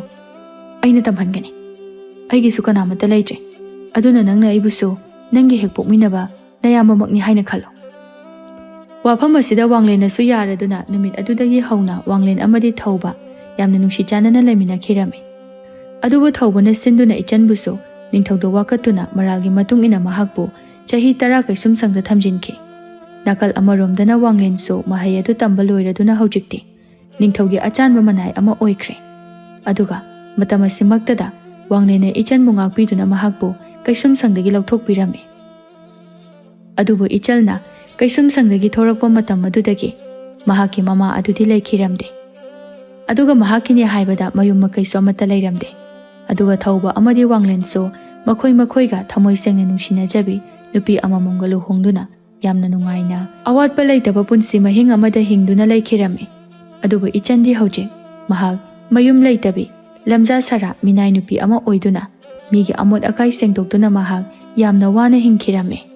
ꯑꯩꯅ ꯇꯝꯍꯟꯒꯅꯤ꯫ ꯑꯩꯒꯤꯁꯨ ꯀꯅꯥꯃꯠꯇ ꯂꯩꯇ꯭ꯔꯦ꯫ ꯑꯗꯨꯅ ꯅꯪꯅ ꯑꯩꯕꯨꯁꯨ ꯅꯪꯒꯤ ꯍꯦꯛ ꯄꯣꯛꯃꯤꯟꯅꯕ ꯅꯌꯥꯝꯕꯃꯛꯅꯤ ꯍꯥꯏꯅ ꯈꯜꯂꯨ꯫" ꯋꯥꯐꯝ ꯑꯁꯤꯗ ꯋꯥꯡꯂꯦꯟꯅꯁꯨ ꯌꯥꯔꯗꯨꯅ ꯅꯨꯃꯤꯠ ꯑꯗꯨꯗꯒꯤ ꯍꯧꯅ ꯋꯥꯡꯂꯦꯟ ꯑꯃꯗꯤ ꯊꯧꯕ ꯌꯥꯝꯅ ꯅꯨꯡꯁꯤ ꯆꯥꯟꯅꯅ ꯂꯩꯃꯤꯟꯅꯈꯤꯔꯝꯃꯤ꯫ ꯑꯗꯨꯕꯨ ꯊꯧꯕꯅ ꯁꯤꯟꯗꯨꯅ ꯏꯆꯟꯕꯨꯁꯨ ꯅꯤꯡꯊꯧꯗ ꯋꯥꯀꯠꯇꯨꯅ ꯃꯔꯥꯜꯒꯤ ꯃꯇꯨꯡ ꯏꯟꯅ ꯃꯍꯥꯛꯄꯨ ꯆꯍꯤ ꯇꯔꯥ ꯀꯩꯁꯨꯝꯁꯪꯗ ꯊꯝꯖꯤꯟꯈꯤ꯫ ꯅꯥꯀꯜ ꯑꯃꯔꯣꯝꯗꯅ ꯋꯥꯡꯂꯦꯟꯁꯨ ꯃꯍꯩ ꯑꯗꯨ ꯇꯝꯕ ꯂꯣꯏꯔꯗꯨꯅ ꯍꯧꯖꯤꯛꯇꯤ ꯅꯤꯡꯊꯧꯒꯤ ꯑꯆꯥꯟꯕ ꯃꯅꯥꯏ ꯑꯃ ꯑꯣꯏꯈ꯭ꯔꯦ꯫ ꯑꯗꯨꯒ ꯃꯇꯝ ꯑꯁꯤꯃꯛꯇꯗ ꯋꯥꯡꯂꯦꯟꯅ ꯏꯆꯟꯕꯨ ꯉꯥꯛꯄꯤꯗꯨꯅ ꯃꯍꯥꯛꯄꯨ ꯀꯩꯁꯨꯝꯁꯪꯗꯒꯤ ꯂꯧꯊꯣꯛꯄꯤꯔꯝꯃꯤ꯫ ꯑꯗꯨꯕꯨ ꯏꯆꯜꯅ ꯀꯩꯁꯨꯝꯁꯪꯗꯒꯤ ꯊꯣꯔꯛꯄ ꯃꯇꯝ ꯑꯗꯨꯗꯒꯤ ꯃꯍꯥꯛꯀꯤ ꯃꯃꯥ ꯑꯗꯨꯗꯤ ꯂꯩꯈꯤꯔꯝꯗꯦ꯫ ꯑꯗꯨꯒ ꯃꯍꯥꯛꯀꯤꯅꯦ ꯍꯥꯏꯕꯗ ꯃꯌꯨꯝ ꯃꯀꯩꯁꯨ ꯑꯃꯠꯇ ꯂꯩꯔꯝꯗꯦ꯫ ꯑꯗꯨꯒ ꯊꯧꯕ ꯑꯃꯗꯤ ꯋꯥꯡꯂꯦꯟꯁꯨ ꯃꯈꯣꯏ ꯃꯈꯣꯏꯒ ꯊꯃꯣꯏ ꯁꯦꯡꯅ ꯅꯨꯡꯁꯤꯅꯖꯕꯤ ꯅꯨꯄꯤ ꯑꯃꯃꯝꯒ ꯂꯨꯍꯣꯡꯗꯨꯅ ꯌꯥꯝꯅ ꯅꯨꯡꯉꯥꯏꯅ ꯑꯋꯥꯠꯄ ꯂꯩꯇꯕ ꯄꯨꯟꯁꯤ ꯃꯍꯤꯡ ꯑꯃꯗ ꯍꯤꯡꯗꯨꯅ ꯂꯩꯈꯤꯔꯝꯃꯤ꯫ ꯑꯗꯨꯕꯨ ꯏꯆꯟꯗꯤ ꯍꯧꯖꯤꯛ ꯃꯍꯥꯛ ꯃꯌꯨꯝ ꯂꯩꯇꯕꯤ, ꯂꯝꯖꯥ ꯁꯔꯥ ꯃꯤꯅꯥꯏ ꯅꯨꯄꯤ ꯑꯃ ꯑꯣꯏꯗꯨꯅ ꯃꯤꯒꯤ ꯑꯃꯣꯠ ꯑꯀꯥꯏ ꯁꯦꯡꯗꯣꯛꯇꯨꯅ ꯃꯍꯥꯛ ꯌꯥꯝꯅ ꯋꯥꯅ ꯍꯤꯡꯈꯤꯔꯝꯃꯤ꯫